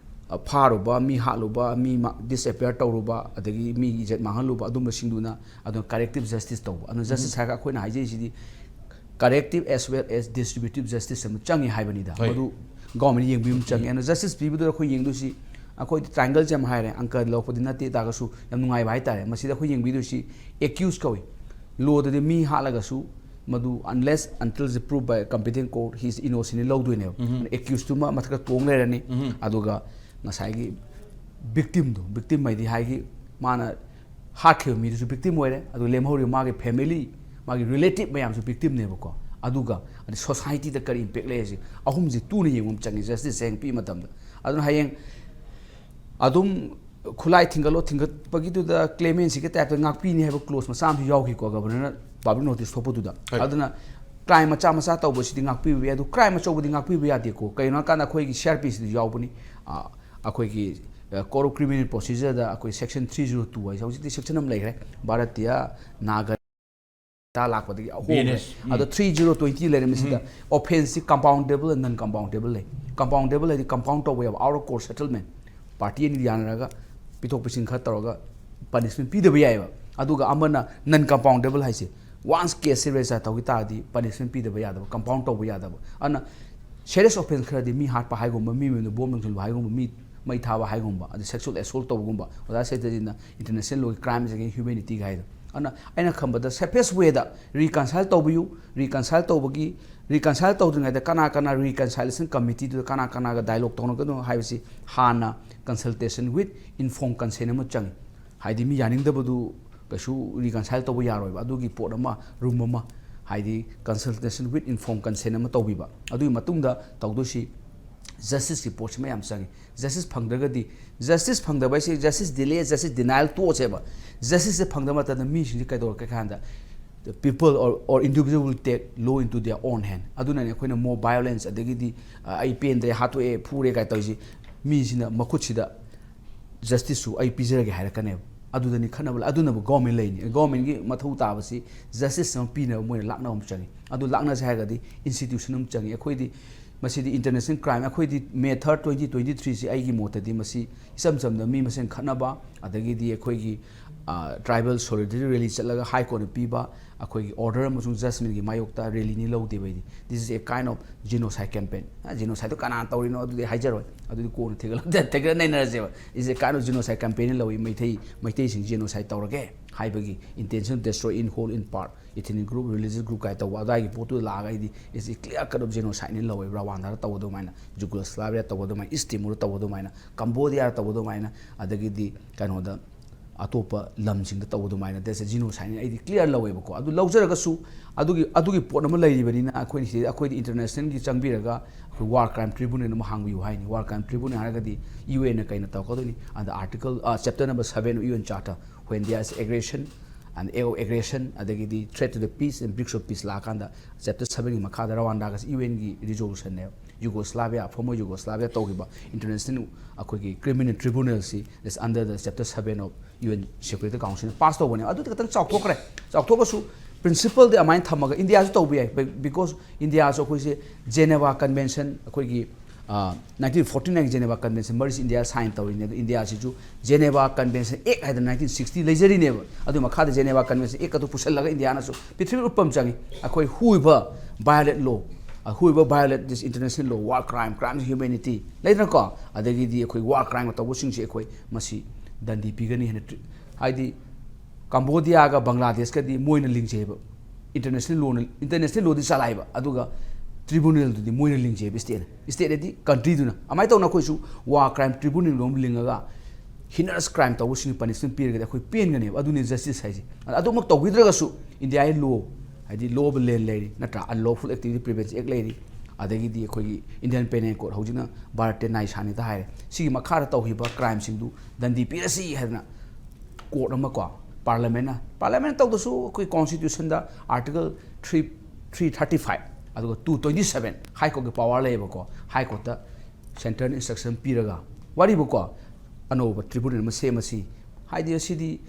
ꯑ, ꯐꯥꯔꯨꯕ, ꯃꯤ ꯍꯥꯠꯂꯨꯕ, ꯃꯤ ꯃꯥ-, disappear ꯇꯧꯔꯨꯕ, ꯑꯗꯒꯤ ꯃꯤꯒꯤ ꯏꯖꯠ ꯃꯥꯡꯍꯜꯂꯨꯕ, ꯑꯗꯨꯝꯕꯁꯤꯡꯗꯨꯅ ꯑꯗꯨꯅ corrective justice ꯇꯧꯕ꯫ ꯑꯗꯨꯅ justice ꯍꯥꯏꯔꯒ ꯑꯩꯈꯣꯏꯅ ꯍꯥꯏꯖꯔꯤꯁꯤꯗꯤ corrective as well as distributive justice ꯑꯃ ꯆꯪꯉꯤ ꯍꯥꯏꯕꯅꯤꯗ꯫ ꯍꯣꯏ꯫ ꯃꯗꯨ government ꯌꯦꯡꯕꯤꯕ ꯑꯃ ꯆꯪꯉꯤ꯫ ꯑꯗꯨꯅ justice ꯄꯤꯕꯗꯨꯗ ꯑꯩꯈꯣꯏ ꯌꯦꯡꯗꯣꯏꯁꯤ, ꯑꯩꯈꯣꯏꯗꯤ triangle ꯁꯦ ꯌꯥꯝ ꯍꯥꯏꯔꯦ, ꯑꯪꯀ ꯂꯧꯔꯛꯄꯗꯤ ꯅꯠꯇꯦ ꯇꯥꯔꯒꯁꯨ ꯌꯥꯝ ꯅꯨꯡꯉꯥꯏꯕ ꯍꯥꯏꯇꯥꯔꯦ꯫ ꯃꯁꯤꯗ ꯑꯩꯈꯣꯏ ꯌꯦꯡꯕꯤꯗꯣꯏꯁꯤ accused ꯀꯧꯏ꯫ Law ꯗꯗꯤ ꯃꯤ ꯍꯥꯠꯂꯒꯁꯨ ꯃꯗꯨ unless until proved by competent court he is innocent ꯂꯧꯗꯣꯏꯅꯦꯕ꯫ Accused ꯇꯨꯃ ꯃꯊꯛꯇ ꯇꯣꯡ ꯂꯩꯔꯅꯤ꯫ ꯑꯗꯨꯒ ꯉꯁꯥꯏꯒꯤ victim ꯗꯣ, victim ꯍꯥꯏꯗꯤ ꯍꯥꯏꯒꯤ ꯃꯥꯅ ꯍꯥꯠꯈꯤꯕ ꯃꯤꯗꯨꯁꯨ victim ꯑꯣꯏꯔꯦ, ꯑꯗꯨꯒ ꯂꯦꯝꯍꯧꯔꯤꯕ ꯃꯥꯒꯤ family, ꯃꯥꯒꯤ relative ꯃꯌꯥꯝꯁꯨ victim ꯅꯦꯕꯀꯣ꯫ ꯑꯗꯨꯒ ꯑꯗꯩ society ꯗ ꯀꯔꯤ impact ꯂꯩ ꯍꯥꯏꯁꯦ, ꯑꯍꯨꯝꯁꯤ ꯇꯨꯅ ꯌꯦꯡꯕ ꯑꯃ ꯆꯪꯉꯤ justice ꯁꯦ ꯍꯌꯦꯡ ꯄꯤꯕ ꯃꯇꯝꯗ꯫ ꯑꯗꯨꯅ ꯍꯌꯦꯡ ꯑꯗꯨꯝ ꯈꯨꯠꯂꯥꯏ ꯊꯤꯡꯒꯠꯂꯣ, ꯊꯤꯡꯒꯠꯄꯒꯤꯗꯨꯗ ꯀ꯭ꯂꯦꯃꯦꯟꯁꯤꯒꯤ ꯇꯥꯏꯞꯇ ꯉꯥꯛꯄꯤꯅꯤ ꯍꯥꯏꯕ ꯀ꯭ꯂꯣꯖ ꯃꯆꯥ ꯑꯃꯁꯨ ꯌꯥꯎꯈꯤꯀꯣ ꯒꯕꯔꯅꯔꯅ ꯄꯕ꯭ꯂꯤꯛ ꯅꯣꯇꯤꯁ ꯊꯣꯛꯄꯗꯨꯗ꯫ ꯍꯣꯏ꯫ ꯑꯗꯨꯅ ꯀ꯭ꯔꯥꯏꯝ ꯃꯆꯥ ꯃꯆꯥ ꯇꯧꯕꯁꯤꯗꯤ ꯉꯥꯛꯄꯤꯕ ꯌꯥꯏ, ꯑꯗꯨ ꯀ꯭ꯔꯥꯏꯝ ꯑꯆꯧꯕꯗꯤ ꯉꯥꯛꯄꯤꯕ ꯌꯥꯗꯦꯀꯣ꯫ ꯀꯩꯒꯤꯅꯣ ꯍꯥꯏꯀꯥꯟꯗ ꯑꯩꯈꯣꯏꯒꯤ ꯁꯤ ꯑꯥꯔ ꯄꯤ ꯁꯤꯗ ꯌꯥꯎꯕꯅꯤ꯫ ꯑ, ꯑꯩꯈꯣꯏꯒꯤ, ꯑ, Code of Criminal Procedure ꯗ ꯑꯩꯈꯣꯏ ꯁꯦꯛꯁꯟ ꯊ꯭ꯔꯤ ꯖꯤꯔꯣ ꯇꯨ ꯍꯥꯏꯁꯦ ꯍꯧꯖꯤꯛꯇꯤ ꯁꯦꯛꯁꯟ ꯑꯃ ꯂꯩꯈ꯭ꯔꯦ, ꯚꯥꯔꯠꯇꯤꯌꯥ ꯅꯥꯒꯔꯤꯀꯇꯥ ꯂꯥꯛꯄꯗꯒꯤ ꯑꯍꯣꯡꯈ꯭ꯔꯦ꯫ B and S. ꯎꯝ꯫ ꯑꯗꯣ ꯊ꯭ꯔꯤ ꯖꯤꯔꯣ ꯇ꯭ꯋꯦꯟꯇꯤ ꯂꯩꯔꯝꯃꯤꯁꯤꯗ ꯎꯝ꯫ ꯑꯣꯐꯦꯟꯁꯁꯤ ꯀꯝꯄꯥꯎꯟꯗꯦꯕꯜ ꯑꯦꯟ ꯅꯟ ꯀꯝꯄꯥꯎꯟꯗꯦꯕꯜ ꯂꯩ꯫ ꯀꯝꯄꯥꯎꯟꯗꯦꯕꯜ ꯍꯥꯏꯗꯤ ꯀꯝꯄꯥꯎꯟ ꯇꯧꯕ ꯌꯥꯕ, out of court settlement, party ꯑꯅꯤ ꯌꯥꯅꯔꯒ ꯄꯤꯊꯣꯛ ꯄꯤꯁꯤꯟ ꯈꯔ ꯇꯧꯔꯒ ꯄꯅꯤꯁꯃꯦꯟ ꯄꯤꯗꯕ ꯌꯥꯏꯑꯕ꯫ ꯑꯗꯨꯒ ꯑꯃꯅ ꯅꯟ ꯀꯝꯄꯥꯎꯟꯗꯦꯕꯜ ꯍꯥꯏꯁꯦ, ꯋꯥꯟꯁ ꯀꯦꯁꯁꯦ ꯔꯦꯖꯤꯁꯇꯔ ꯇꯧꯈꯤ ꯇꯥꯔꯗꯤ ꯄꯅꯤꯁꯃꯦꯟ ꯄꯤꯗꯕ ꯌꯥꯗꯕ, ꯀꯝꯄꯥꯎꯟ ꯇꯧꯕ ꯌꯥꯗꯕ꯫ ꯑꯗꯨꯅ ꯁꯦꯔꯤꯌꯁ ꯑꯣꯐꯦꯟꯁ ꯈꯔꯗꯤ ꯃꯤ ꯍꯥꯠꯄ ꯍꯥꯏꯒꯨꯝꯕ, ꯃꯤ ꯃꯌꯨꯝꯗ ꯕꯣꯝ ꯂꯪꯁꯤꯟꯕ ꯍꯥꯏꯒꯨꯝꯕ, ꯃꯤ ꯃꯩ ꯊꯥꯕ ꯍꯥꯏꯒꯨꯝꯕ, ꯑꯗꯩ ꯁꯦꯛꯁꯨꯋꯦꯜ ꯑꯦꯁꯣꯜꯠ ꯇꯧꯕꯒꯨꯝꯕ, ꯑꯣꯖꯥ ꯁꯩꯇꯖꯤꯠꯅ ꯏꯟꯇꯔꯅꯦꯁꯅꯦꯜ ꯂꯣꯒꯤ ꯀ꯭ꯔꯥꯏꯝꯁ ꯑꯦꯒꯦꯟꯁ ꯍ꯭ꯌꯨꯃꯦꯅꯤꯇꯤꯒ ꯍꯥꯏꯗꯣ꯫ ꯑꯗꯨꯅ ꯑꯩꯅ ꯈꯟꯕꯗ ꯁꯦꯐꯦꯁ ꯋꯦꯗ ꯔꯤꯀꯟꯁꯥꯏꯜ ꯇꯧꯕꯤꯌꯨ꯫ ꯔꯤꯀꯟꯁꯥꯏꯜ ꯇꯧꯕꯒꯤ, ꯔꯤꯀꯟꯁꯥꯏꯜ ꯇꯧꯗ꯭ꯔꯤꯉꯩꯗ ꯀꯅꯥ ꯀꯅꯥ ꯔꯤꯀꯟꯁꯥꯏꯂꯦꯁꯟ ꯀꯃꯤꯇꯤꯗꯨꯗ ꯀꯅꯥ ꯀꯅꯥꯒ ꯗꯥꯏꯂꯣꯛ ꯇꯧꯅꯒꯗꯣꯏꯅꯣ ꯍꯥꯏꯕꯁꯤ ꯍꯥꯟꯅ consultation with informed consent ꯑꯃ ꯆꯪꯉꯤ꯫ ꯍꯥꯏꯗꯤ ꯃꯤ ꯌꯥꯅꯤꯡꯗꯕꯗꯨ ꯀꯩꯁꯨ ꯔꯤꯀꯟꯁꯥꯏꯜ ꯇꯧꯕ ꯌꯥꯔꯣꯏꯕ꯫ ꯑꯗꯨꯒꯤ ꯄꯣꯠ ꯑꯃ, ꯔꯨꯝ ꯑꯃ, ꯍꯥꯏꯗꯤ consultation with informed consent ꯑꯃ ꯇꯧꯕꯤꯕ꯫ ꯑꯗꯨꯒꯤ ꯃꯇꯨꯡꯗ ꯇꯧꯗꯣꯏꯁꯤ ꯖꯁꯇꯤꯁꯀꯤ ꯄꯣꯠꯁꯤꯃ ꯌꯥꯝ ꯆꯪꯉꯤ꯫ ꯖꯁꯇꯤꯁ ꯐꯪꯗ꯭ꯔꯒꯗꯤ, ꯖꯁꯇꯤꯁ ꯐꯪꯗꯕ ꯍꯥꯏꯁꯦ ꯖꯁꯇꯤꯁ ꯗꯤꯂꯦ, ꯖꯁꯇꯤꯁ ꯗꯤꯅꯥꯏꯜ ꯇꯣꯛꯑꯁꯦꯕ꯫ ꯖꯁꯇꯤꯁꯁꯦ ꯐꯪꯗꯕ ꯃꯇꯝꯗ ꯃꯤꯁꯤꯡꯁꯦ ꯀꯩꯗꯧꯔꯛꯀꯦ ꯍꯥꯏ ꯀꯥꯟꯗ, people or, or individual will take law into their own hand꯫ ꯑꯗꯨꯅꯅꯦ ꯑꯩꯈꯣꯏꯅ more violence, ꯑꯗꯒꯤꯗꯤ, ꯑ, "ꯑꯩ ꯄꯦꯟꯗ꯭ꯔꯦ, ꯍꯥꯠꯇꯣꯛꯑꯦ, ꯐꯨꯔꯦ" ꯀꯥꯏ ꯇꯧꯔꯤꯁꯤ꯫ ꯃꯤꯁꯤꯅ ꯃꯈꯨꯠꯁꯤꯗ ꯖꯁꯇꯤꯁꯁꯨ ꯑꯩ ꯄꯤꯖꯔꯒꯦ ꯍꯥꯏꯔꯛꯀꯅꯦꯕ꯫ ꯑꯗꯨꯗꯅꯤ ꯈꯠꯅꯕ ꯂꯩ-, ꯑꯗꯨꯅꯕꯨ ꯒꯣꯔꯃꯦꯟ ꯂꯩꯅꯤ꯫ ꯒꯣꯔꯃꯦꯟꯒꯤ ꯃꯊꯧ ꯇꯥꯕꯁꯤ ꯖꯁꯇꯤꯁ ꯑꯃ ꯄꯤꯅꯕ ꯃꯣꯏꯅ ꯂꯥꯛꯅꯕ ꯑꯃ ꯆꯪꯉꯤ꯫ ꯑꯗꯨ ꯂꯥꯛꯅꯁꯦ ꯍꯥꯏꯔꯒꯗꯤ ꯏꯟꯁꯇꯤꯇ꯭ꯌꯨꯁꯟ ꯑꯃ ꯆꯪꯉꯤ꯫ ꯑꯩꯈꯣꯏꯗꯤ ꯃꯁꯤꯗꯤ ꯏꯟꯇꯔꯅꯦꯁꯅꯦꯜ ꯀ꯭ꯔꯥꯏꯝ꯫ ꯑꯩꯈꯣꯏꯗꯤ ꯃꯦ ꯊꯥꯔꯠ, ꯇ꯭ꯋꯦꯟꯇꯤ ꯇ꯭ꯋꯦꯟꯇꯤ ꯊ꯭ꯔꯤꯁꯤ ꯑꯩꯒꯤ ꯃꯣꯠꯇꯗꯤ ꯃꯁꯤ ꯏꯆꯝ ꯆꯝꯅ ꯃꯤ ꯃꯁꯦꯟ ꯈꯠꯅꯕ, ꯑꯗꯒꯤꯗꯤ ꯑꯩꯈꯣꯏꯒꯤ, ꯑ, ꯇ꯭ꯔꯥꯏꯕꯦꯜ ꯁꯣꯂꯤꯗꯔꯤꯇꯤ ꯔꯦꯂꯤ ꯆꯠꯂꯒ ꯍꯥꯏ ꯀꯣꯔꯠꯅ ꯄꯤꯕ ꯑꯩꯈꯣꯏꯒꯤ ꯑꯣꯔꯗꯔ ꯑꯃꯁꯨꯡ ꯖꯁꯃꯦꯟꯒꯤ ꯃꯥꯌꯣꯛꯇ ꯔꯦꯂꯤꯅꯤ ꯂꯧꯗꯦꯕ ꯑꯩꯗꯤ꯫ This is a kind of genocide campaign꯫ ꯑ, genocide ꯗꯣ ꯀꯅꯥꯅ ꯇꯧꯔꯤꯅꯣ ꯑꯗꯨꯗꯤ ꯍꯥꯏꯖꯔꯣꯏ꯫ ꯑꯗꯨꯗꯤ ꯀꯣꯟꯅ ꯊꯦꯡꯒꯠꯂꯛ-, ꯊꯦꯡꯒꯠ ꯅꯩꯅꯔꯁꯦꯕ꯫ This is a kind of genocide campaign ꯂꯧꯏ꯫ ꯃꯩꯇꯩ, ꯃꯩꯇꯩꯁꯤꯡ genocide ꯇꯧꯔꯒꯦ ꯍꯥꯏꯕꯒꯤ intention, destroy in whole, in part, ethnic group, religious group ꯀꯥꯏ ꯇꯧꯕ ꯑꯗꯥꯏꯒꯤ ꯄꯣꯠꯇꯨꯗ ꯂꯥꯛꯑꯒ ꯑꯩꯗꯤ it's a clear cut of genocide ꯅꯤ ꯂꯧꯋꯦ꯫ ꯔꯋꯥꯟꯗꯥꯗ ꯇꯧꯕ ꯑꯗꯨꯃꯥꯏꯅ, ꯖꯨꯒꯣꯁꯂꯥꯚꯤꯌꯥ ꯇꯧꯕ ꯑꯗꯨꯃꯥꯏꯅ, ꯏꯁ ꯇꯤꯃꯣꯔꯗ ꯇꯧꯕ ꯑꯗꯨꯃꯥꯏꯅ, ꯀꯝꯕꯣꯗꯤꯌꯥꯗ ꯇꯧꯕ ꯑꯗꯨꯃꯥꯏꯅ, ꯑꯗꯒꯤꯗꯤ ꯀꯩꯅꯣꯗ, ꯑꯇꯣꯞꯄ ꯂꯝꯁꯤꯡꯗ ꯇꯧꯕ ꯑꯗꯨꯃꯥꯏꯅ that's a genocide ꯍꯥꯏꯅ ꯑꯩꯗꯤ clear ꯂꯧꯋꯦꯕꯀꯣ꯫ ꯑꯗꯨ ꯂꯧꯖꯔꯒꯁꯨ ꯑꯗꯨꯒꯤ ꯑꯗꯨꯒꯤ ꯄꯣꯠ ꯑꯃ ꯂꯩꯔꯤꯕꯅꯤꯅ ꯑꯩꯈꯣꯏꯅ ꯁꯤꯗ ꯑꯩꯈꯣꯏꯗꯤ internationalꯒꯤ ꯆꯪꯕꯤꯔꯒ ꯑꯩꯈꯣꯏ war crime tribunal ꯑꯃ ꯍꯥꯡꯕꯤꯌꯨ ꯍꯥꯏꯅꯤ꯫ War crime tribunal ꯍꯥꯏꯔꯒꯗꯤ UN ꯅ ꯀꯩꯅ ꯇꯧꯔꯛꯀꯗꯣꯏꯅꯤ꯫ ꯑꯗ article chapter number seven of UN Charter, when there is aggression and aggression ꯑꯗꯒꯤꯗꯤ threat to the peace and breach of peace ꯂꯥꯛꯑꯀꯥꯟꯗ chapter sevenꯒꯤ ꯃꯈꯥꯗ ꯔꯋꯥꯟꯗꯥꯒꯁꯤ UNꯒꯤ resolutionꯅꯦꯕ꯫ Yugoslavia, former Yugoslavia ꯇꯧꯈꯤꯕ international ꯑꯩꯈꯣꯏꯒꯤ criminal tribunalꯁꯤ is under the chapter seven of UN Security Councilꯅ pass ꯇꯧꯕꯅꯦ꯫ ꯑꯗꯨꯗꯤ ꯈꯤꯇꯪ ꯆꯥꯎꯊꯣꯛꯈ꯭ꯔꯦ꯫ ꯆꯥꯎꯊꯣꯛꯑꯁꯨ principleꯗꯤ ꯑꯗꯨꯃꯥꯏꯅ ꯊꯝꯃꯒ Indiaꯁꯨ ꯇꯧꯕ ꯌꯥꯏ꯫ Because Indiaꯁꯨ ꯑꯩꯈꯣꯏꯁꯦ Geneva Convention ꯑꯩꯈꯣꯏꯒꯤ nineteen forty nine Geneva Convention ꯃꯔꯤꯁꯤ India sign ꯇꯧꯔꯤꯅꯦ꯫ ꯑꯗꯣ Indiaꯁꯤꯁꯨ Geneva Convention Act ꯍꯥꯏꯗꯅ nineteen sixty ꯂꯩꯖꯔꯤꯅꯦꯕ꯫ ꯑꯗꯨ ꯃꯈꯥꯗ Geneva Convention Act ꯑꯗꯨ ꯄꯨꯁꯜꯂꯒ Indiaꯅꯁꯨ ꯄ꯭ꯔꯤꯊꯤꯕꯤ ꯎꯠꯄ ꯑꯃ ꯆꯪꯉꯤ꯫ ꯑꯩꯈꯣꯏ whoever violate law, whoever violate this international law, war crime, crimes of humanity ꯂꯩꯗꯅꯀꯣ꯫ ꯑꯗꯒꯤꯗꯤ ꯑꯩꯈꯣꯏ war crime ꯇꯧꯕꯁꯤꯡꯁꯦ ꯑꯩꯈꯣꯏ ꯃꯁꯤ ꯗꯟꯗꯤ ꯄꯤꯒꯅꯤ ꯍꯥꯏꯅ tri- ꯍꯥꯏꯗꯤ ꯀꯝꯕꯣꯗꯤꯌꯥꯒ ꯕꯪꯒ꯭ꯂꯥꯗꯦꯁꯀꯗꯤ ꯃꯣꯏꯅ ꯂꯤꯡꯖꯩꯕ꯫ International lawꯅ, international lawꯗꯤ ꯆꯂꯥꯏꯕ, ꯑꯗꯨꯒ tribunalꯗꯨꯗꯤ ꯃꯣꯏꯅ ꯂꯤꯡꯖꯩꯕ stateꯅ꯫ Stateꯅꯗꯤ countryꯗꯨꯅ꯫ ꯑꯗꯨꯃꯥꯏꯅ ꯇꯧꯅ ꯑꯩꯈꯣꯏꯁꯨ war crime tribunalꯒꯨꯝꯕ ꯂꯤꯡꯉꯒ heinous crime ꯇꯧꯕꯁꯤꯡ punishment ꯄꯤꯔꯒꯗꯤ ꯑꯩꯈꯣꯏ ꯄꯦꯟꯒꯅꯦꯕ꯫ ꯑꯗꯨꯅꯤ justice ꯍꯥꯏꯁꯦ꯫ ꯑꯗꯨꯃꯛ ꯇꯧꯕꯤꯗ꯭ꯔꯒꯁꯨ Indiaꯒꯤ law, ꯍꯥꯏꯗꯤ law of land ꯂꯩꯔꯤ ꯅꯠꯇ꯭ꯔꯥ, Unlawful Activity Prevention Act ꯂꯩꯔꯤ, ꯑꯗꯒꯤꯗꯤ ꯑꯩꯈꯣꯏꯒꯤ Indian Penal Code, ꯍꯧꯖꯤꯛꯅ ꯚꯥꯔꯠꯇ ꯅꯥꯏꯁꯥꯅꯤꯇ ꯍꯥꯏꯔꯦ, ꯁꯤꯒꯤ ꯃꯈꯥꯗ ꯇꯧꯈꯤꯕ crimeꯁꯤꯡꯗꯨ ꯗꯟꯗꯤ ꯄꯤꯔꯁꯤ ꯍꯥꯏꯗꯅ court ꯑꯃ ꯀꯣ, parliamentꯅ, parliament ꯇꯧꯗꯁꯨ ꯑꯩꯈꯣꯏ constitutionꯗ article three three thirty five ꯑꯗꯨꯒ two twenty seven High Courtꯀꯤ power ꯂꯩꯌꯦꯕꯀꯣ꯫ High Courtꯇ central instruction ꯄꯤꯔꯒ ꯋꯥꯔꯤꯕꯀꯣ, ꯑꯅꯧꯕ tribunal ꯑꯃ ꯁꯦꯝꯃꯁꯤ꯫ ꯍꯥꯏꯗꯤ ꯑꯁꯤꯗꯤ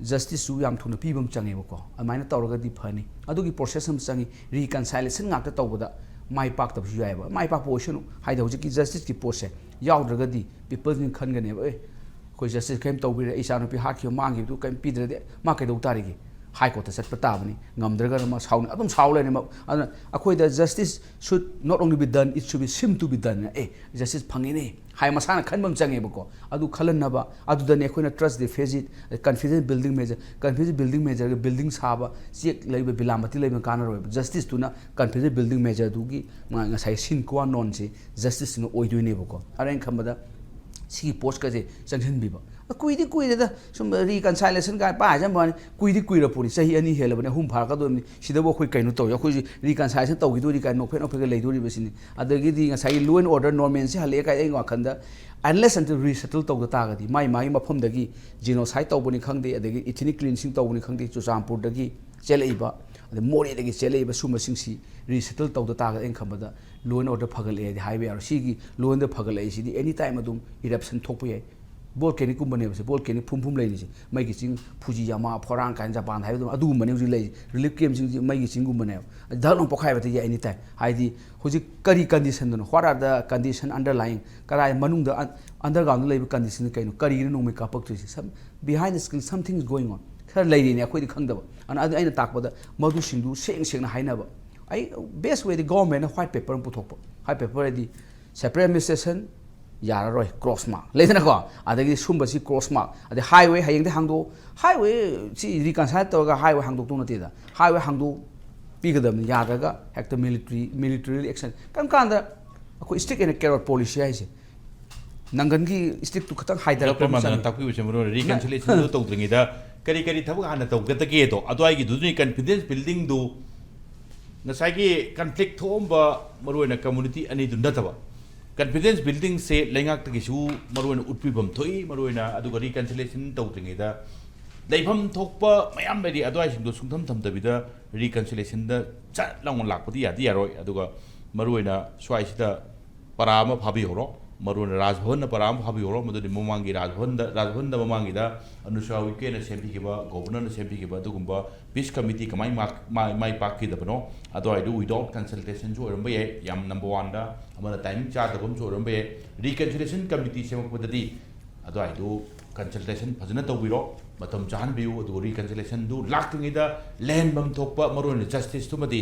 justiceꯁꯨ ꯌꯥꯝ ꯊꯨꯅ ꯄꯤꯕ ꯑꯃ ꯆꯪꯉꯦꯕꯀꯣ꯫ ꯑꯗꯨꯃꯥꯏꯅ ꯇꯧꯔꯒꯗꯤ ꯐꯅꯤ꯫ ꯑꯗꯨꯒꯤ process ꯑꯃ ꯆꯪꯉꯤ꯫ Reconciliation ꯉꯥꯛꯇ ꯇꯧꯕꯗ ꯃꯥꯏ ꯄꯥꯛꯇꯕꯁꯨ ꯌꯥꯏꯑꯕ꯫ ꯃꯥꯏ ꯄꯥꯛꯄ ꯑꯣꯏꯁꯅꯨ꯫ ꯍꯥꯏꯗꯤ ꯍꯧꯖꯤꯛꯀꯤ justiceꯀꯤ ꯄꯣꯠꯁꯦ ꯌꯥꯎꯗ꯭ꯔꯒꯗꯤ peopleꯁꯤꯡ ꯈꯟꯒꯅꯦꯕ, "ꯑꯦ, ꯑꯩꯈꯣꯏ justice ꯀꯔꯤꯝ ꯇꯧꯕꯤꯔꯦ, ꯑꯩ ꯏꯆꯥꯅꯨꯄꯤ ꯍꯥꯠꯈꯤꯕ ꯃꯥꯡꯈꯤꯕꯗꯨ ꯀꯔꯤꯝ ꯄꯤꯗ꯭ꯔꯗꯤ ꯃꯥ ꯀꯩꯗꯧ ꯇꯥꯔꯤꯒꯦ?" High Courtꯇ ꯆꯠꯄ ꯇꯥꯕꯅꯤ꯫ ꯉꯝꯗ꯭ꯔꯒꯅ ꯃꯥ ꯁꯥꯎꯅꯤ꯫ ꯑꯗꯨꯝ ꯁꯥꯎ ꯂꯩꯔꯅꯤ꯫ ꯑꯗꯨꯅ ꯑꯩꯈꯣꯏꯗ justice should not only be done, it should be seem to be done꯫ "A, justice ꯐꯪꯉꯤꯅꯦ" ꯍꯥꯏ ꯃꯁꯥꯅ ꯈꯟꯕ ꯑꯃ ꯆꯪꯉꯦꯕꯀꯣ꯫ ꯑꯗꯨ ꯈꯜꯍꯟꯅꯕ, ꯑꯗꯨꯗꯅꯦ ꯑꯩꯈꯣꯏꯅ trust deficit, confidence building measure, confidence building measureꯒ building ꯁꯥꯕ, ꯆꯦꯛ ꯂꯩꯕ, ꯕꯤꯂꯥꯃꯇꯤ ꯂꯩꯕ ꯀꯥꯟꯅꯔꯣꯏꯕ꯫ Justiceꯇꯨꯅ confidence building measureꯗꯨꯒꯤ ꯃꯥ ꯉꯁꯥꯏ sine qua nonꯁꯤ justiceꯇꯨꯅ ꯑꯣꯏꯗꯣꯏꯅꯦꯕꯀꯣ꯫ ꯑꯗꯨꯅ ꯑꯩꯅ ꯈꯟꯕꯗ ꯁꯤꯒꯤ ꯄꯣꯁꯀꯁꯦ ꯆꯪꯁꯤꯟꯕꯤꯕ꯫ ꯀꯨꯏꯗꯤ ꯀꯨꯏꯔꯦꯗ, ꯁꯨꯝ ꯔꯤꯀꯟꯁꯥꯏꯂꯦꯁꯟ ꯀꯥꯏ ꯄꯥꯏ ꯍꯥꯏꯖꯕ ꯋꯥꯅꯤ, ꯀꯨꯏꯗꯤ ꯀꯨꯏꯔꯄꯣꯠꯅꯤ, ꯆꯍꯤ ꯑꯅꯤ ꯍꯦꯜꯂꯕꯅꯤ, ꯑꯍꯨꯝ ꯐꯥꯔꯛꯀꯗꯣꯏꯕꯅꯤ꯫ ꯁꯤꯗꯕꯨ ꯑꯩꯈꯣꯏ ꯀꯩꯅꯣ ꯇꯧꯔꯤ, ꯑꯩꯈꯣꯏꯁꯤ ꯔꯤꯀꯟꯁꯥꯏꯂꯦꯁꯟ ꯇꯧꯈꯤꯗꯣꯔꯤ ꯀꯥꯏꯅ ꯅꯣꯛꯐꯦꯠ ꯅꯣꯛꯐꯦꯠꯀ ꯂꯩꯗꯣꯔꯤꯕꯁꯤꯅꯤ꯫ ꯑꯗꯒꯤꯗꯤ ꯉꯁꯥꯏꯒꯤ law and order normalꯁꯤ ꯍꯜꯂꯛꯑꯦ ꯀꯥꯏ ꯑꯩ ꯋꯥꯈꯜꯗ, unless until resettle ꯇꯧꯗ ꯇꯥꯔꯒꯗꯤ, ꯃꯥꯏ ꯃꯥꯒꯤ ꯃꯐꯝꯗꯒꯤ genocide ꯇꯧꯕꯅꯤ ꯈꯪꯗꯦ, ꯑꯗꯒꯤ ethnic cleansing ꯇꯧꯕꯅꯤ ꯈꯪꯗꯦ, ꯆꯨꯔꯆꯥꯟꯄꯨꯔꯗꯒꯤ ꯆꯦꯜꯂꯛꯏꯕ, ꯑꯗꯩ ꯃꯣꯔꯦꯗꯒꯤ ꯆꯦꯜꯂꯛꯏꯕ ꯁꯨꯝꯕꯁꯤꯡꯁꯤ resettle ꯇꯧꯗ ꯇꯥꯔꯒꯗꯤ ꯑꯩꯅ ꯈꯟꯕꯗ law and order ꯐꯒꯠꯂꯛꯑꯦꯗꯤ ꯍꯥꯏꯕ ꯌꯥꯔꯣꯏ꯫ ꯁꯤꯒꯤ law and order ꯐꯒꯠꯂꯛꯏꯁꯤꯗꯤ any time ꯑꯗꯨꯝ eruption ꯊꯣꯛꯄ ꯌꯥꯏ꯫ Volcanicꯀꯨꯝꯕꯅꯦꯕ ꯁꯦ, volcanic ꯐꯨꯝ ꯐꯨꯝ ꯂꯩꯔꯤꯁꯦ, ꯃꯩꯒꯤ ꯆꯤꯡ ꯐꯨꯖꯤꯌꯥꯃꯥ, ꯐꯣꯔꯥꯡ ꯀꯥꯏꯅ ꯖꯄꯥꯟꯗ ꯍꯥꯏꯕꯗꯣ ꯑꯗꯨꯒꯨꯝꯕꯅꯦ ꯍꯧꯖꯤꯛ ꯂꯩꯔꯤꯁꯦ꯫ Relief campꯁꯤꯡꯁꯤ ꯃꯩꯒꯤ ꯆꯤꯡꯒꯨꯝꯕꯅꯦꯕ꯫ ꯙꯛ ꯂꯥꯎ ꯄꯣꯛꯈꯥꯏꯕꯗ ꯌꯥꯏ any time꯫ ꯍꯥꯏꯗꯤ ꯍꯧꯖꯤꯛ ꯀꯔꯤ conditionꯗꯅꯣ, what are the condition underlying, ꯀꯗꯥꯏ ꯃꯅꯨꯡꯗ un-, undergroundꯗ ꯂꯩꯕ condition ꯀꯩꯅꯣ, ꯀꯔꯤꯒꯤꯅꯣ ꯅꯣꯡꯃꯩ ꯀꯥꯞꯄꯛꯇꯣꯏꯁꯦ? Some behind the scene something is going on꯫ ꯈꯔ ꯂꯩꯔꯤꯅꯦ ꯑꯩꯈꯣꯏꯗꯤ ꯈꯪꯗꯕ꯫ ꯑꯗꯨꯅ ꯑꯗꯨ ꯑꯩꯅ ꯇꯥꯛꯄꯗ ꯃꯗꯨꯁꯤꯡꯗꯨ ꯁꯦꯡ ꯁꯦꯡꯅ ꯍꯥꯏꯅꯕ꯫ ꯑꯩ best wayꯗꯤ governmentꯅ white paper ꯑꯃ ꯄꯨꯊꯣꯛꯄ꯫ White paper ꯍꯥꯏꯗꯤ separate administration ꯌꯥꯔꯔꯣꯏ, cross mark ꯂꯩꯗꯅꯀꯣ, ꯑꯗꯒꯤ ꯁꯨꯝꯕꯁꯤ cross mark, ꯑꯗꯩ highway ꯍꯌꯦꯡꯗꯤ ꯍꯥꯡꯗꯣꯛ, highway ꯁꯤ reconcile ꯇꯧꯔꯒ highway ꯍꯥꯡꯗꯣꯛꯇꯧ ꯅꯠꯇꯦꯗ, highway ꯍꯥꯡꯗꯣꯛꯄꯤꯒꯗꯕꯅꯤ꯫ ꯌꯥꯗ꯭ꯔꯒ ꯍꯦꯛꯇ military, military action꯫ ꯀꯔꯝ ꯀꯥꯟꯗ ꯑꯩꯈꯣꯏ stick and carrot policy ꯍꯥꯏꯁꯦ, ꯅꯪꯒꯟꯒꯤ stickꯇꯨ ꯈꯤꯇꯪ ꯍꯥꯏꯊꯔꯛꯄ ꯑꯃ ꯆꯪꯉꯤ꯫ ꯇꯥꯛꯄꯤꯕꯁꯦ ꯃꯔꯨ ꯑꯣꯏꯅ reconciliationꯗꯨ ꯇꯧꯗ꯭ꯔꯤꯉꯩꯗ ꯀꯔꯤ ꯀꯔꯤ ꯊꯕꯛ ꯍꯥꯟꯅ ꯇꯧꯒꯗꯒꯦꯗꯣ, ꯑꯗꯨꯋꯥꯏꯒꯤꯗꯨꯗꯤ confidence buildingꯗꯨ ꯉꯁꯥꯏꯒꯤ conflict ꯊꯣꯛꯑꯝꯕ ꯃꯔꯨꯑꯣꯏꯅ community ꯑꯅꯤꯗꯨ ꯅꯠꯇꯕ, confidence buildingꯁꯦ ꯂꯩꯉꯥꯛꯇꯒꯤꯁꯨ ꯃꯔꯨꯑꯣꯏꯅ ꯎꯠꯄꯤꯐꯝ ꯊꯣꯛꯏ꯫ ꯃꯔꯨꯑꯣꯏꯅ ꯑꯗꯨꯒ reconciliation ꯇꯧꯗ꯭ꯔꯤꯉꯩꯗ ꯂꯩꯐꯝ ꯊꯣꯛꯄ ꯃꯌꯥꯝ ꯂꯩꯔꯤ, ꯑꯗꯨꯋꯥꯏꯁꯤꯡꯗꯣ ꯁꯨꯡꯊꯝ ꯊꯝꯗꯕꯤꯗ reconciliationꯗ ꯆꯠ ꯂꯥꯎꯅ ꯂꯥꯛꯄꯗꯤ ꯌꯥꯗꯤ ꯌꯥꯔꯣꯏ꯫ ꯑꯗꯨꯒ ꯃꯔꯨꯑꯣꯏꯅ ꯁ꯭ꯋꯥꯏꯁꯤꯗ ꯄꯔꯥ ꯑꯃ ꯐꯥꯕꯤꯍꯧꯔꯣ, ꯃꯔꯨꯑꯣꯏꯅ ꯔꯥꯖꯚꯕꯟꯗ ꯄꯔꯥ ꯑꯃ ꯐꯥꯕꯤꯍꯧꯔꯣ꯫ ꯃꯗꯨꯗꯤ ꯃꯃꯥꯡꯒꯤ ꯔꯥꯖꯚꯕꯟꯗ, ꯔꯥꯖꯚꯕꯟꯗ ꯃꯃꯥꯡꯒꯤꯗ ꯑꯅꯨꯁ꯭ꯔꯥ ꯎꯏꯀꯦꯅ ꯁꯦꯝꯕꯤꯈꯤꯕ, ꯒꯣꯕꯔꯅꯔꯅ ꯁꯦꯝꯕꯤꯈꯤꯕ ꯑꯗꯨꯒꯨꯝꯕ peace committee ꯀꯃꯥꯏ ꯃꯥ-, ꯃꯥꯏ, ꯃꯥꯏ ꯄꯥꯛꯈꯤꯗꯕꯅꯣ? ꯑꯗꯨꯋꯥꯏꯗꯨ without consultationꯁꯨ ꯑꯣꯏꯔꯝꯕ ꯌꯥꯏ, ꯌꯥꯝ number oneꯗ꯫ ꯑꯃꯅ timing ꯆꯥꯗꯕ ꯑꯃꯁꯨ ꯑꯣꯏꯔꯝꯕ ꯌꯥꯏ꯫ Reconciliation committee ꯁꯦꯝꯃꯛꯄꯗꯗꯤ ꯑꯗꯨꯋꯥꯏꯗꯨ consultation ꯐꯖꯅ ꯇꯧꯕꯤꯔꯣ, ꯃꯇꯝ ꯆꯥꯍꯟꯕꯤꯌꯨ꯫ ꯑꯗꯨꯒ reconciliationꯗꯨ ꯂꯥꯛꯇ꯭ꯔꯤꯉꯩꯗ ꯂꯩꯍꯟꯐꯝ ꯊꯣꯛꯄ ꯃꯔꯨꯑꯣꯏꯅ justiceꯇꯨꯃꯗꯤ